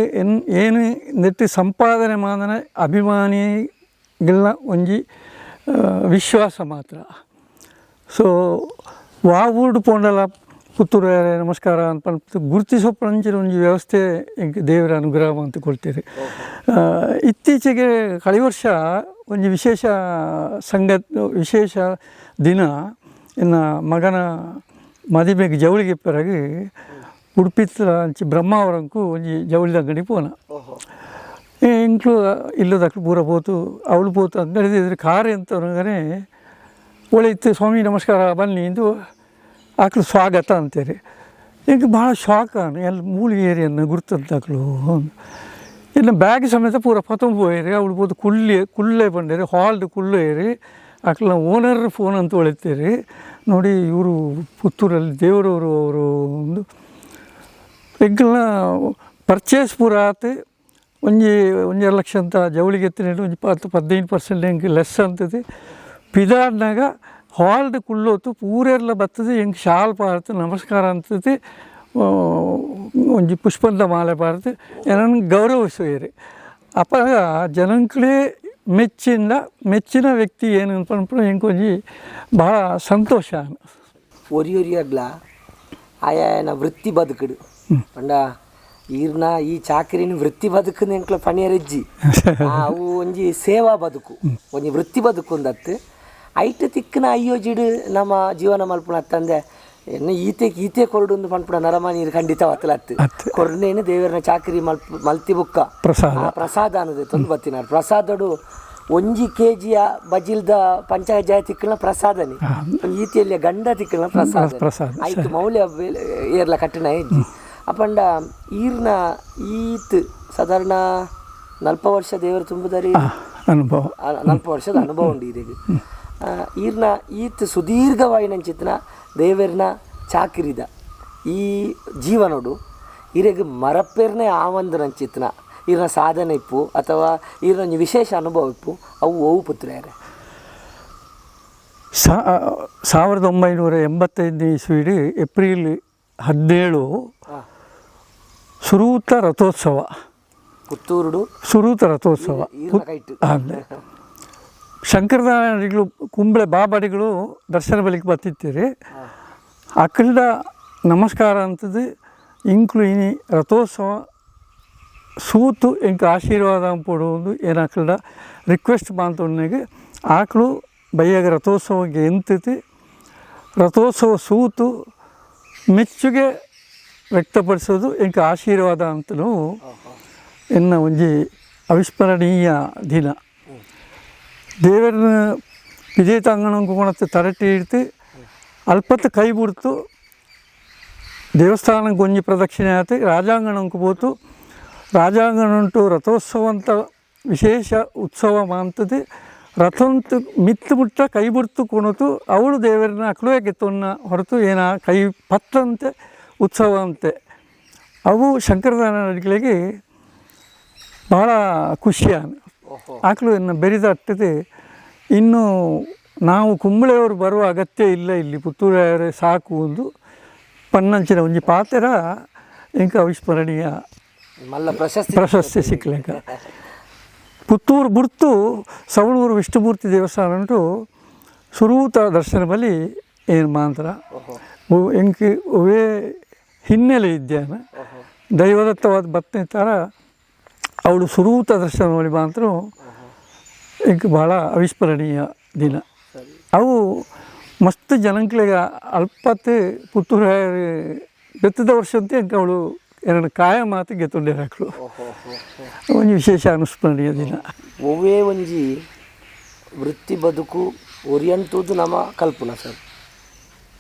ಏನು ನೆಟ್ಟು ಸಂಪಾದನೆ ಮಾದನ ಅಭಿಮಾನಿಗಳ ಒಂಜಿ ವಿಶ್ವಾಸ ಮಾತ್ರ. ಸೊ ವಾ ಊರ್ಡು ಪೋಂಡಲ Puttur ನಮಸ್ಕಾರ ಅಂತ ಗುರುತಿಸೋ ಪಂಚಿನ ಒಂಜಿ ವ್ಯವಸ್ಥೆ ಎಂಕ್ ದೇವರ ಅನುಗ್ರಹ ಅಂತ ಕೊಡ್ತೀರಿ. ಇತ್ತೀಚೆಗೆ ಕಳೆದ ವರ್ಷ ಒಂಜಿ ವಿಶೇಷ ಸಂಗತ್ ವಿಶೇಷ ದಿನ ಇನ್ನು ಮಗನ ಮದಿಮೆಗೆ ಜವಳಿಗೆ ಪೆರಗಿ ಉಡುಪಿತ್ರ ಅಂಚಿ ಬ್ರಹ್ಮಾವರಂಕು ಒಂಜಿ ಜವಳಿದ ಅಂಗಡಿ ಪೋನ. ಎಂಕ್ಲು ಇಲ್ಲದಕ್ಕೆ ಪೂರ ಪೋತು ಅವಳು ಪೋತು ಅಂಗಡಿ ಇದ್ರೆ ಕಾರ್ ಎಂತವನಗನೆ ಒಳ್ಳೆ ಸ್ವಾಮಿ ನಮಸ್ಕಾರ ಬನ್ನಿ ಎಂದು ಆಕಳು ಸ್ವಾಗತ ಅಂತೀರಿ. ಎಂಕ್ ಭಾಳ ಶಾಕ್ ಎಲ್ಲ ಮೂಲಿಗೆ ಏರಿಯನ್ನು ಗುರ್ತಂತಾಕ್ಲು. ಇನ್ನು ಬ್ಯಾಗ್ ಸಮೇತ ಪೂರ ಪತೊಂಬು ಪೋಯೆರ್ ಅವಳು ಪೋತು ಕುಳ್ಳಿ ಕುಳ್ಳೆ ಬಂಡೇರಿ ಹಾಲ್ಡ್ ಕುಳ್ಳು ಏರಿ ಆಕಲ್ನ ಓನರ್ ಫೋನ್ ಅಂತ ಒಳಿತೀರಿ ನೋಡಿ ಇವರು ಪುತ್ತೂರಲ್ಲಿ ದೇವರವರು ಅವರು ಒಂದು ಎಂಕಲ್ನ ಪರ್ಚೇಸ್ ಪೂರ ಆತು. ಒಂಜಿ ಒಂಜರ ಲಕ್ಷ ಅಂತ ಜವಳಿಗೆ ಎತ್ತಿನ ಒಂಜಿ 10-15% ಎಂಕ್ ಲೆಸ್ ಅಂತದೆ. ಪಿದಾಡ್ನಾಗ ಹಾಲ್ಡ್ ಕುಳ್ಳೋತು ಪೂರೆರ್ಲ ಬರ್ತದೆ ಎಂಕ್ ಶಾಲ್ ಪಾರ್ತು ನಮಸ್ಕಾರ ಅಂತದೆ ಒಂಜಿ ಪುಷ್ಪದ ಮಾಲೆ ಪಾರ್ತು ಏನನ್ನು ಗೌರವಿಸುವೇರಿ. ಅಪಗ ಜನಂಕ್ಲೇ ಮೆಚ್ಚಿನ ವ್ಯಕ್ತಿ ಏನು ಪನ್ಪುನ ಎಂಕ್ ಒಂಜಿ ಭಾಳ ಸಂತೋಷ. ಒರಿ ಒರಿಯಾಗ್ಲ ಆಯಾಯನ ವೃತ್ತಿ ಬದುಕುಡು ಪಂಡ ಈರ್ನ ಈ ಚಾಕರಿನ ವೃತ್ತಿ ಬದುಕು ಎಂಕ್ಲ ಪಣಿಯರೆಜ್ಜಿ ಅವು ಒಂಜಿ ಸೇವಾ ಬದುಕು ಒಂಜಿ ವೃತ್ತಿ ಬದುಕು ಒಂದತ್ತು ಐಟ್ ತಿಕ್ಕನ ಅಯ್ಯೋಜಿಡು ನಮ್ಮ ಜೀವನ ಮಲ್ಪುನ ಅತ್ತಂದೆ ಎನ್ನ ಈತೆ ಈತೆ ಕೊರಡು ಒಂದು ಪನ್ಪುಣ ನರಮಾನಿ ಖಂಡಿತ ವತ್ತಲತ್ತು ಕೊರ್ನೇನು ದೇವರನ ಚಾಕರಿ ಮಲ್ತಿ ಬುಕ್ಕ ಪ್ರಸಾದ ಪ್ರಸಾದ ಅನ್ನೋದು ತೊಂದು ಬತ್ತಿನಾರು ಪ್ರಸಾದಡು ಒಂಜಿ ಕೆ ಜಿಯ ಬಜಿಲ್ದ ಪಂಚಕಜ್ಜಾಯ ತಿಕ್ಕಲ್ನ ಪ್ರಸಾದನೆ ಈತಿಯಲ್ಲಿ ಗಂಡ ತಿಕ್ಕಲ್ನ ಪ್ರಸಾದ ಪ್ರಸಾದ ಐಕ್ ಮೌಲ್ಯ ಏರ್ಲ ಕಟ್ಟಿನ ಹೆಜ್ಜಿ. ಅಪಂಡ ಈರ್ನ ಈತ್ ಸಾಧಾರಣ 40 ವರ್ಷ ದೇವರು ತುಂಬುದಾರಿ ಅನುಭವ 40 ವರ್ಷದ ಅನುಭವ ಉಂಡು ಈರಿಗೆ. ಈರ್ನ ಈತ್ ಸುದೀರ್ಘವಾಯಿನಂಚಿತ್ನ ದೇವರನ ಚಾಕಿರಿದ ಈ ಜೀವನೋಡು ಈರೆಗ್ ಮರಪೇರ್ನೆ ಆವಂದನಂಚಿತ್ನ ಈರ್ನ ಸಾಧನೆ ಇಪ್ಪು ಅಥವಾ ಈರ್ನ ವಿಶೇಷ ಅನುಭವ ಇಪ್ಪು ಅವು ಓವು ಪುತ್ರಿಯಾರೆ. 1985 ಇಸ್ವಿಡು ಏಪ್ರಿಲ್ 17 ಸುರೂತ ರಥೋತ್ಸವ ಪುತ್ತೂರುಡು ಸುರೂತ ರಥೋತ್ಸವ ಶಂಕರನಾರಾಯಣಗಳು ಕುಂಬಳೆ ಬಾಬಡಿಗಳು ದರ್ಶನ ಬಲಿಗೆ ಬತ್ತಿತ್ತೀರಿ. ಅಕ್ಕಲ್ದ ನಮಸ್ಕಾರ ಅಂತದ್ದು ಇಂಕ್ಲು ಇನಿ ರಥೋತ್ಸವ ಸೂತು ಎಂಕ್ ಆಶೀರ್ವಾದ ಪಡೋದು ಏನಾಕಲ್ದ ರಿಕ್ವೆಸ್ಟ್ ಮಾಂತೊನ್ನೆಗೆ ಆಕಳು ಬೈಯಾಗ ರಥೋತ್ಸವಕ್ಕೆ ಎಂತತಿ ರಥೋತ್ಸವ ಸೂತು ಮೆಚ್ಚುಗೆ ವ್ಯಕ್ತಪಡಿಸೋದು ಎಂಕ್ ಆಶೀರ್ವಾದ ಅಂತಲೂ ಎನ್ನ ಒಂಜಿ ಅವಿಸ್ಮರಣೀಯ ದಿನ. ದೇವರನ್ನ ವಿಜೇತಾಂಗಣಂಕು ಕೊಣತ್ತು ತರಟಿ ಇಡ್ತು ಅಲ್ಪತ್ತು ಕೈ ಬಿಡ್ತು ದೇವಸ್ಥಾನಕ್ಕೆ ಒಂಜಿ ಪ್ರದಕ್ಷಿಣೆ ಆಯ್ತು ರಾಜಾಂಗಣಂಕು ಪೋತು ರಾಜಾಂಗಣ ಉಂಟು ರಥೋತ್ಸವ ಅಂತ ವಿಶೇಷ ಉತ್ಸವ ಮಾಂತದೆ ರಥಂತು ಮಿತ್ತು ಮುಟ್ಟ ಕೈ ಬಿಡ್ತು ಕೊಣತು ಅವಳು ದೇವರನ್ನ ಅಕ್ಳುವೆ ಗೆತ್ತೊನ್ನ ಹೊರತು ಏನ ಕೈ ಪತ್ತಂತೆ ಉತ್ಸವ ಅಂತೆ ಅವು ಶಂಕರದಾನಡಿಗಳಿಗೆ ಭಾಳ ಖುಷಿಯ ಆಕಳು ಎನ್ನ ಬೆರಿದಾಗ್ತದೆ. ಇನ್ನು ನಾವು ಕುಂಬಳೆಯವರು ಬರುವ ಅಗತ್ಯ ಇಲ್ಲ ಇಲ್ಲಿ ಪುತ್ತೂರವರೇ ಸಾಕು ಒಂದು ಪನ್ನಂಚಿನ ಒಂಜಿ ಪಾತೆರ ಎಂಕ ಅವಿಸ್ಮರಣೀಯ ಮಲ್ಲ ಪ್ರಶಸ್ತಿ ಪ್ರಶಸ್ತಿ ಸಿಕ್ಕಲೇಕ. ಪುತ್ತೂರು ಬುಡ್ತು ಸವಣೂರು ವಿಷ್ಣುಮೂರ್ತಿ ದೇವಸ್ಥಾನ ಉಂಟು ಸುರೂತ ದರ್ಶನ ಬಲಿ ಏನು ಮಾಂತ್ರ ಎಂಕ್ ಒವೇ ಹಿನ್ನೆಲೆ ಇದ್ದೇನೆ ದೈವದತ್ತವಾದ ಬತ್ತನೆ ಥರ ಅವಳು ಸುರೂತ ದರ್ಶನ ಬಲಿ ಮಾತ್ರ ಎಂಕ್ ಭಾಳ ಅವಿಸ್ಮರಣೀಯ ದಿನ. ಅವು ಮಸ್ತ್ ಜನಂಕ್ಲೆಗ ಅಲ್ಪತ್ತೆ ಪುತ್ತೂರು ಬೆತ್ತದ ವರ್ಷಂತೆ ಎಂಕ್ ಅವಳು ಎರಡು ಕಾಯ ಮಾತು ಗೆತ್ತೊಂಡೇರು ಹಾಕಲು ಒಂಜಿ ವಿಶೇಷ ಅನುಸ್ಮರಣೀಯ ದಿನ. ಒವ್ವೇ ಒಂಜಿ ವೃತ್ತಿ ಬದುಕು ಒರಿಯಂತದ್ದು ನಮ್ಮ ಕಲ್ಪನ ಸರ್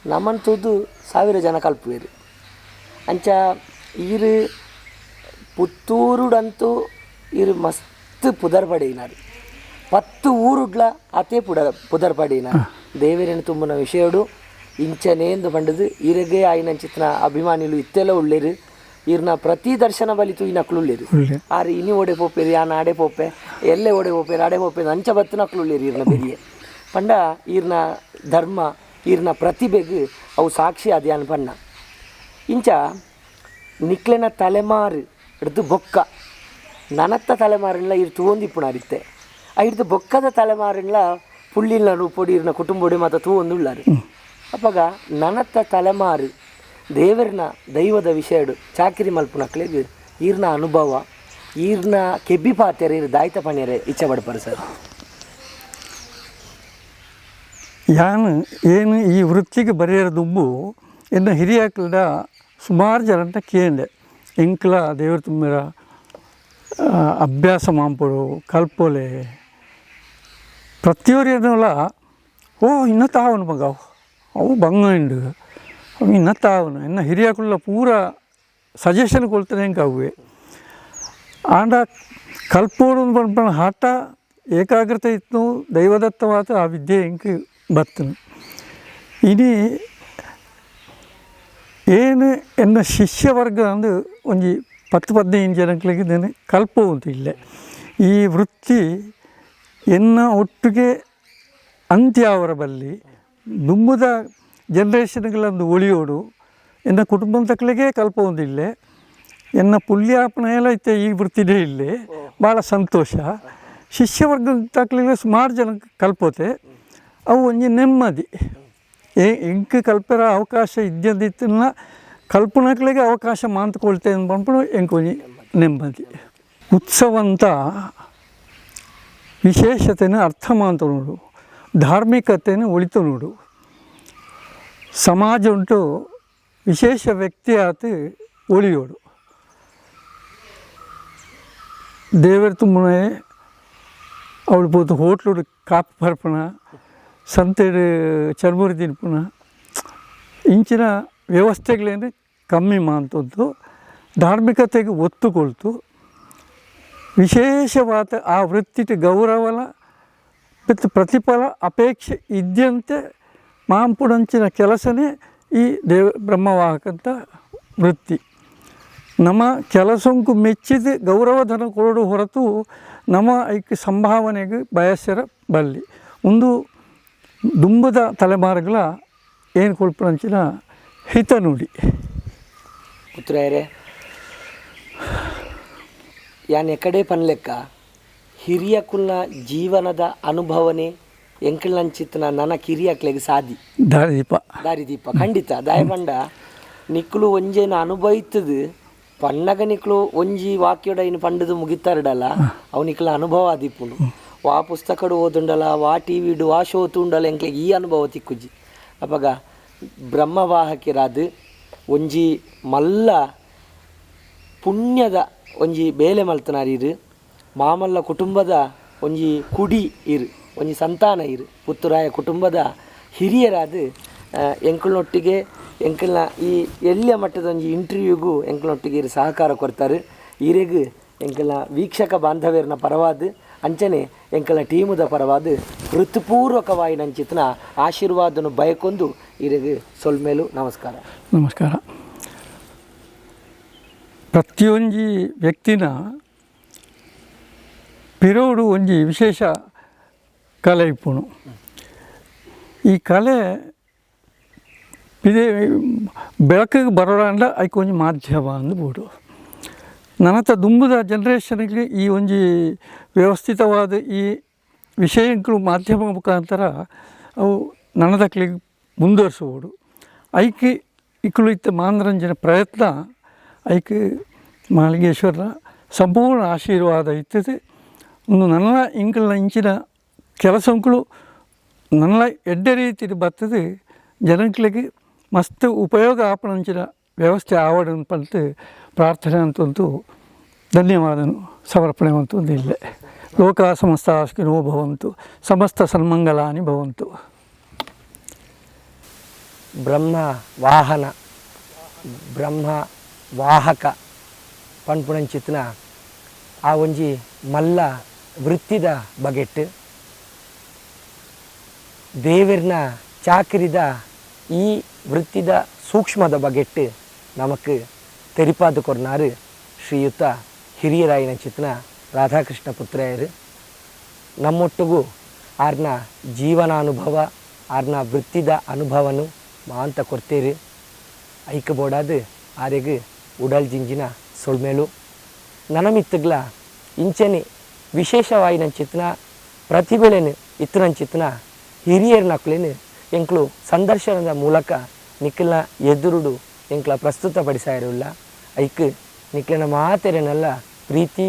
ನಮ್ಮಂತದ್ದು ಸಾವಿರ ಜನ ಕಲ್ಪುವೇರು ಅಂಚ ಈರು ಪುತ್ತೂರುಡಂತೂ ಈರು ಮಸ್ತ್ ಪುದರ್ ಪಡೆಯಿನಾರು 10 ಊರುಡ್ಲ ಅತೇ ಪುದರ್ ಪಡೆಯಿನಾರು ದೇವರೇನು ತುಂಬುನ ವಿಷಯಡು ಇಂಚನೇಂದು ಪಂಡದು ಈರೆಗೆ ಆಯಿನಂಚಿತ್ನ ಅಭಿಮಾನಿಲು ಇತ್ತೆಲ್ಲ ಉಳ್ಳೇರು ಈರ್ನ ಪ್ರತಿ ದರ್ಶನ ಬಲಿತು ಈ ನಕ್ಲುಳ್ಳೇರು ಆರು ಇನಿ ಓಡೆ ಪೋಪೇರು ಯಾನ್ ಆಡೆ ಪೋಪೆ ಎಲ್ಲೆ ಓಡೆ ಪೋಪೇರು ಆಡೆ ಪೋಪೆ ಅಂಚ ಬತ್ತು ನಕ್ಲುಳ್ಳೇರು ಈರ್ನ ಬೆರಿಯೆ ಪಂಡ ಈರ್ನ ಧರ್ಮ ಈರ್ನ ಪ್ರತಿಭೆಗೆ ಅವು ಸಾಕ್ಷಿ ಅದ್ಯಾನ್ ಪಣ್ಣ ಇಂಚ ನಿಕ್ಲೆನ ತಲೆಮಾರು ಹಿಡ್ದು ಬೊಕ್ಕ ನನತ್ತ ತಲೆಮಾರಿಲ್ಲ ಇರ್ ತೂವೊಂದಿಪ್ಪುನಾರಿತ್ತೆ ಆ ಹಿಡ್ದು ಬೊಕ್ಕದ ತಲೆಮಾರಿಲ್ಲ ಪುಳ್ಳಿಲ್ನ ರೂಪೊಡಿ ಇರ್ನ ಕುಟುಂಬೊಡಿ ಮಾತ ತೂವೊಂದುಳ್ಳಾರು ಅಪ್ಪಗ ನನತ್ತ ತಲೆಮಾರು ದೇವರನ ದೈವದ ವಿಷಯಡು ಚಾಕಿರಿ ಮಲ್ಪುನಕ್ಲೆಗ್ ಈರ್ನ ಅನುಭವ ಈರ್ನ ಕೆಬ್ಬಿ ಪಾತೆರ ಈರ್ ದಾಯ್ತ ಪಣಿಯರೆ ಇಚ್ಛೆ ಪಡ್ಪಾರು ಸರ್. ಯಾನು ಏನು ಈ ವೃತ್ತಿಗೆ ಬರೆಯರ ದುಂಬು ಎನ್ನ ಹಿರಿಯಾಕ್ಲದ ಸುಮಾರು ಜನಂತ ಕೇಂದೆ ಎಂಕ್ಲ ದೇವ್ರ ತುಂಬಿರ ಅಭ್ಯಾಸ ಮಾಂಪೊಡು ಕಲ್ಪೊಲೆ ಪ್ರತಿಯೊರಿಯನಲ ಓ ಇನ್ನ ತಾವನು ಮಗ ಅವು ಬಂಗ ಉಂಡು ಅವು ಇನ್ನ ತಾವನು ಎನ್ನ ಹಿರಿಯಾಕುಲ್ಲ ಪೂರ ಸಜೆಷನ್ ಕೊಡ್ತಾನೆ ಎಂಕ್ ಅವುವೆ. ಆಂಡ ಕಲ್ಪೋಡು ಪನ್ಪನ ಹಠ ಏಕಾಗ್ರತೆ ಇತ್ತು ದೈವದತ್ತವಾದ ಆ ವಿದ್ಯೆ ಎಂಕ್ ಬತ್ತನು. ಇನಿ ಏನು ಎನ್ನ ಶಿಷ್ಯವರ್ಗ ಅಂದು ಒಂಜಿ 10-15 ಜನಕ್ಲೆಗ್ ನಾನು ಕಲ್ಪೋಂತು ಇಲ್ಲೆ. ಈ ವೃತ್ತಿ ಎನ್ನ ಒಟ್ಟಿಗೆ ಅಂತ್ಯ ಅವರ ಬಲ್ಲಿ ದುಂಬುದ ಜನ್ರೇಷನ್ಗಳೊಂದು ಒಳಿಯೋಡು ಎನ್ನ ಕುಟುಂಬ ತಕ್ಕಲಿಗೆ ಕಲ್ಪೊಂದಿಲ್ಲೆ ಎನ್ನ ಪುಲ್ಯಾಪನ ಎಲ್ಲ ಇತ್ತೆ ಈ ವೃತ್ತಿನೇ ಇಲ್ಲೆ ಭಾಳ ಸಂತೋಷ. ಶಿಷ್ಯವರ್ಗ ತಕ್ಕಲಿಗೆ ಸುಮಾರು ಜನಕ್ಕೆ ಕಲ್ಪೋತೆ ಅವು ಒಂಜಿ ನೆಮ್ಮದಿ ಎಂಕ್ ಕಲ್ಪರ ಅವಕಾಶ ಇದ್ಯಂದಿತ್ತನ್ನ ಕಲ್ಪನಕ್ಲೆಗೆ ಅವಕಾಶ ಮಾಂತ್ಕೊಳ್ತೆ ಪನ್ಪುನು ಎಂಕ್ ಒಂಜಿ ನೆಮ್ಮದಿ. ಉತ್ಸವಂತ ವಿಶೇಷತೆನ ಅರ್ಥ ಮಾಂತ ನೋಡು, ಧಾರ್ಮಿಕತೆಯನ್ನು ಒಳಿತು ನೋಡು, ಸಮಾಜ ಉಂಟು ವಿಶೇಷ ವ್ಯಕ್ತಿ ಆತ ಒಳಿಯೋಡು. ದೇವರ ತುಂಬನೆ ಅವಳು ಪೋತು ಹೋಟ್ಲುಡು ಕಾಪು ಪರ್ಪಣ ಸಂತೆಡು ಚರ್ಮುರಿ ತಿನ್ಪುನ ಇಂಚಿನ ವ್ಯವಸ್ಥೆಗಳೇನು ಕಮ್ಮಿ ಮಾಂತದ್ದು ಧಾರ್ಮಿಕತೆಗೆ ಒತ್ತು ಕೊಳ್ತು ವಿಶೇಷವಾದ ಆ ವೃತ್ತಿಗೆ ಗೌರವಲ ಮತ್ತು ಪ್ರತಿಫಲ ಅಪೇಕ್ಷೆ ಇದ್ದಂತೆ ಮಾಂಪುಡಂಚಿನ ಕೆಲಸನೇ ಈ ದೇವ ಬ್ರಹ್ಮವಾಹಕಂತ ವೃತ್ತಿ. ನಮ್ಮ ಕೆಲಸಂಕು ಮೆಚ್ಚಿದ ಗೌರವಧನ ಕೊರಡು ಹೊರತು ನಮ್ಮ ಐಕ್ ಸಂಭಾವನೆಗೆ ಬಯಸರ ಬಲ್ಲಿ ಒಂದು ದುಂಬದ ತಲೆಮಾರುಗಳ ಏನು ಕೊಳ್ಪುನಂಚಿನ ಹಿತ ನುಡಿ. ಪುತ್ರಯರೇ ಯಾನ್ ಎಕಡೆ ಪನ್ಲೆಕ್ಕ ಹಿರಿಯಕುಲ್ನ ಜೀವನದ ಅನುಭವನೆ ಎಂಕಲ್ನಂಚಿತ್ತನ ನನ್ನ ಕಿರಿಯಕ್ಲೆಗ್ ಸಾದಿ ದಾರಿದೀಪ ದಾರಿದೀಪ ಖಂಡಿತ. ದಾಯಪಂಡ ನಿಕ್ಲು ಒಂಜೇನ ಅನುಭವಿತದು ಪಣ್ಣಗ ನಿಕ್ಲು ಒಂಜಿ ವಾಕ್ಯಡ ಇನ್ನು ಪಂಡದು ಮುಗಿತಾರಡಲ್ಲ ಅವು ನಿಕ್ಲ ಅನುಭವ ಆದಿಪ್ಪುಂಡು. ವಾ ಪುಸ್ತಕಡು ಓದುಂಡಲ ವಾ ಟಿ ವಿಡು ವಾ ಶೋ ತೂಂಡಲ ಎಂಕ್ಲೆಗ್ ಈ ಅನುಭವ ತಿಕ್ಕುಜಿ. ಅಪಗ ಬ್ರಹ್ಮವಾಹಕಿರಾದು ಒಂಜಿ ಮಲ್ಲ ಪುಣ್ಯದ ಒಂಜಿ ಬೇಲೆ ಮಲ್ತನಾರ್ ಇರು, ಮಾಮಲ್ಲ ಕುಟುಂಬದ ಒಂಜಿ ಕುಡಿ ಇರು, ಒಂಜಿ ಸಂತಾನ ಇರು, ಪುತ್ತೂರಾಯ ಕುಟುಂಬದ ಹಿರಿಯರಾದ ಎಂಕಲ್ನೊಟ್ಟಿಗೆ ಎಂಕಲ್ನ ಈ ಎಲ್ಲಿಯ ಮಟ್ಟದ ಒಂಜಿ ಇಂಟರ್ವ್ಯೂಗೂ ಎಂಕಲ್ನೊಟ್ಟಿಗೆ ಇರು ಸಹಕಾರ ಕೊಡ್ತಾರೆ. ಈರೆಗ್ ಎಂಕಲ್ನ ವೀಕ್ಷಕ ಬಾಂಧವ್ಯರ್ನ ಪರವಾದ ಅಂಚನೆ ಎಂಕಲ್ನ ಟೀಮುದ ಪರವಾದ ಹೃತ್ಪೂರ್ವಕವಾಯಿನಂಚಿತನ ಆಶೀರ್ವಾದನು ಬಯಕೊಂದು ಈರೆಗ್ ಸೊಲ್ಮೇಲು ನಮಸ್ಕಾರ. ನಮಸ್ಕಾರ. ಪ್ರತಿಯೊಂಜಿ ವ್ಯಕ್ತಿನ ಪಿರೋಡು ಒಂಜಿ ವಿಶೇಷ ಕಲೆ ಇಪ್ಪುನು. ಈ ಕಲೆ ಇದೇ ಬೆಳಕಿಗೆ ಬರೋಣ ಐಕ್ ಒಂಜಿ ಮಾಧ್ಯಮ ಅಂದ್ ಬೋಡು. ನನತ ದುಂಬುದ ಜನ್ರೇಷನ್ಗೆ ಈ ಒಂಜಿ ವ್ಯವಸ್ಥಿತವಾದ ಈ ವಿಷಯಗಳು ಮಾಧ್ಯಮ ಮುಖಾಂತರ ಅವು ನನದಕ್ಲಿಗೆ ಮುಂದುವರ್ಸಬೋಡು. ಐಕ್ ಇಕ್ಕಳು ಇತ್ತ ಮಾನರಂಜನೆ ಪ್ರಯತ್ನ ಐಕ್ ಮಾಳಿಂಗೇಶ್ವರನ ಸಂಪೂರ್ಣ ಆಶೀರ್ವಾದ ಇತ್ತದೆ. ಒಂದು ನನ್ನ ಇಂಕಲ್ನ ಇಂಚಿನ ಕೆಲಸಂಕುಲು ನನ್ನ ಎಡ್ಡೆ ರೀತಿಯಲ್ಲಿ ಬರ್ತದೆ ಜನಕ್ಲಿಗೆ ಮಸ್ತ್ ಉಪಯೋಗ ಆಪಣಂಚಿನ ವ್ಯವಸ್ಥೆ ಆವಡ ಪಂತ ಪ್ರಾರ್ಥನೆ ಅಂತಂತೂ ಧನ್ಯವಾದನು ಸಮರ್ಪಣೆ ಅಂತಂದು ಇಲ್ಲೇ. ಲೋಕ ಸಮಸ್ತ ಸುಖಿನೋ ಭವಂತು, ಸಮಸ್ತ ಸನ್ಮಂಗಲಾನಿ ಭವಂತು. ಬ್ರಹ್ಮ ವಾಹನ ಬ್ರಹ್ಮ ವಾಹಕ ಪನ್ಪುಣಂಚಿತ್ನ ಆ ಒಂಜಿ ಮಲ್ಲ ವೃತ್ತಿದ ಬಗೆಟ್ ದೇವರ್ನ ಚಾಕರಿದ ಈ ವೃತ್ತಿದ ಸೂಕ್ಷ್ಮದ ಬಗೆಟ್ ನಮಕ್ ತೆರಿಪಾದ ಕೊರ್ನಾರು ಶ್ರೀಯುತ ಹಿರಿಯರಾಯಿನ ಚಿತ್ನ ರಾಧಾಕೃಷ್ಣ ಪುತ್ರಯರು. ನಮ್ಮೊಟ್ಟಿಗೂ ಆರ್ನ ಜೀವನಾನುಭವ ಆರ್ನ ವೃತ್ತಿದ ಅನುಭವನು ಮಾಂತ ಕೊಡ್ತೀರಿ. ಐಕ ಬೋಡಾದು ಆರೆಗ್ ಉಡಲ್ ಜಿಂಜಿನ ಸೊಲ್ಮೇಲು ನನಮಿತ್ತಗ್ಲ ಇಂಚನೆ ವಿಶೇಷವಾಯಿನ ಚಿತ್ನ ಪ್ರತಿಭೆಳೆನು ಇತ್ತನಂಚಿತ್ನ ಹಿರಿಯರ್ನಕ್ಲೇನು ಎಂಕ್ಲು ಸಂದರ್ಶನದ ಮೂಲಕ ನಿಖಿಲ್ನ ಎದುರುಡು ಎಂಕ್ಲ ಪ್ರಸ್ತುತ ಪಡಿಸಾಯರುಲ್ಲ. ಐಕ್ ನಿಕ್ಲೆನ ಮಾತೆರೆನೆಲ್ಲ ಪ್ರೀತಿ,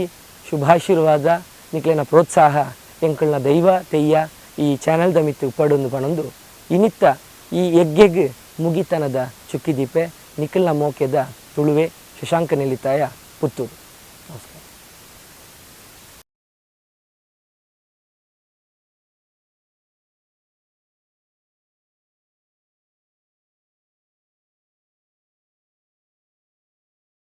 ಶುಭಾಶೀರ್ವಾದ, ನಿಕ್ಲೆನ ಪ್ರೋತ್ಸಾಹ ಎಂಕಲ್ನ ದೈವ ತೆಯ್ಯ ಈ ಚಾನೆಲ್ದ ಮಿತ್ತು ಉಪ್ಪಡೊಂದು ಪಣೊಂದು ಇನಿತ್ತ ಈ ಎಗ್ಗೆಗ್ ಮುಗಿತನದ ಚುಕ್ಕಿದೀಪೆ. ನಿಖಲ್ನ ಮೋಕೆದ ತುಳುವೆ ಶಶಾಂಕ ನೆಲ್ಲಿತಾಯ, ಪುತ್ತೂರು.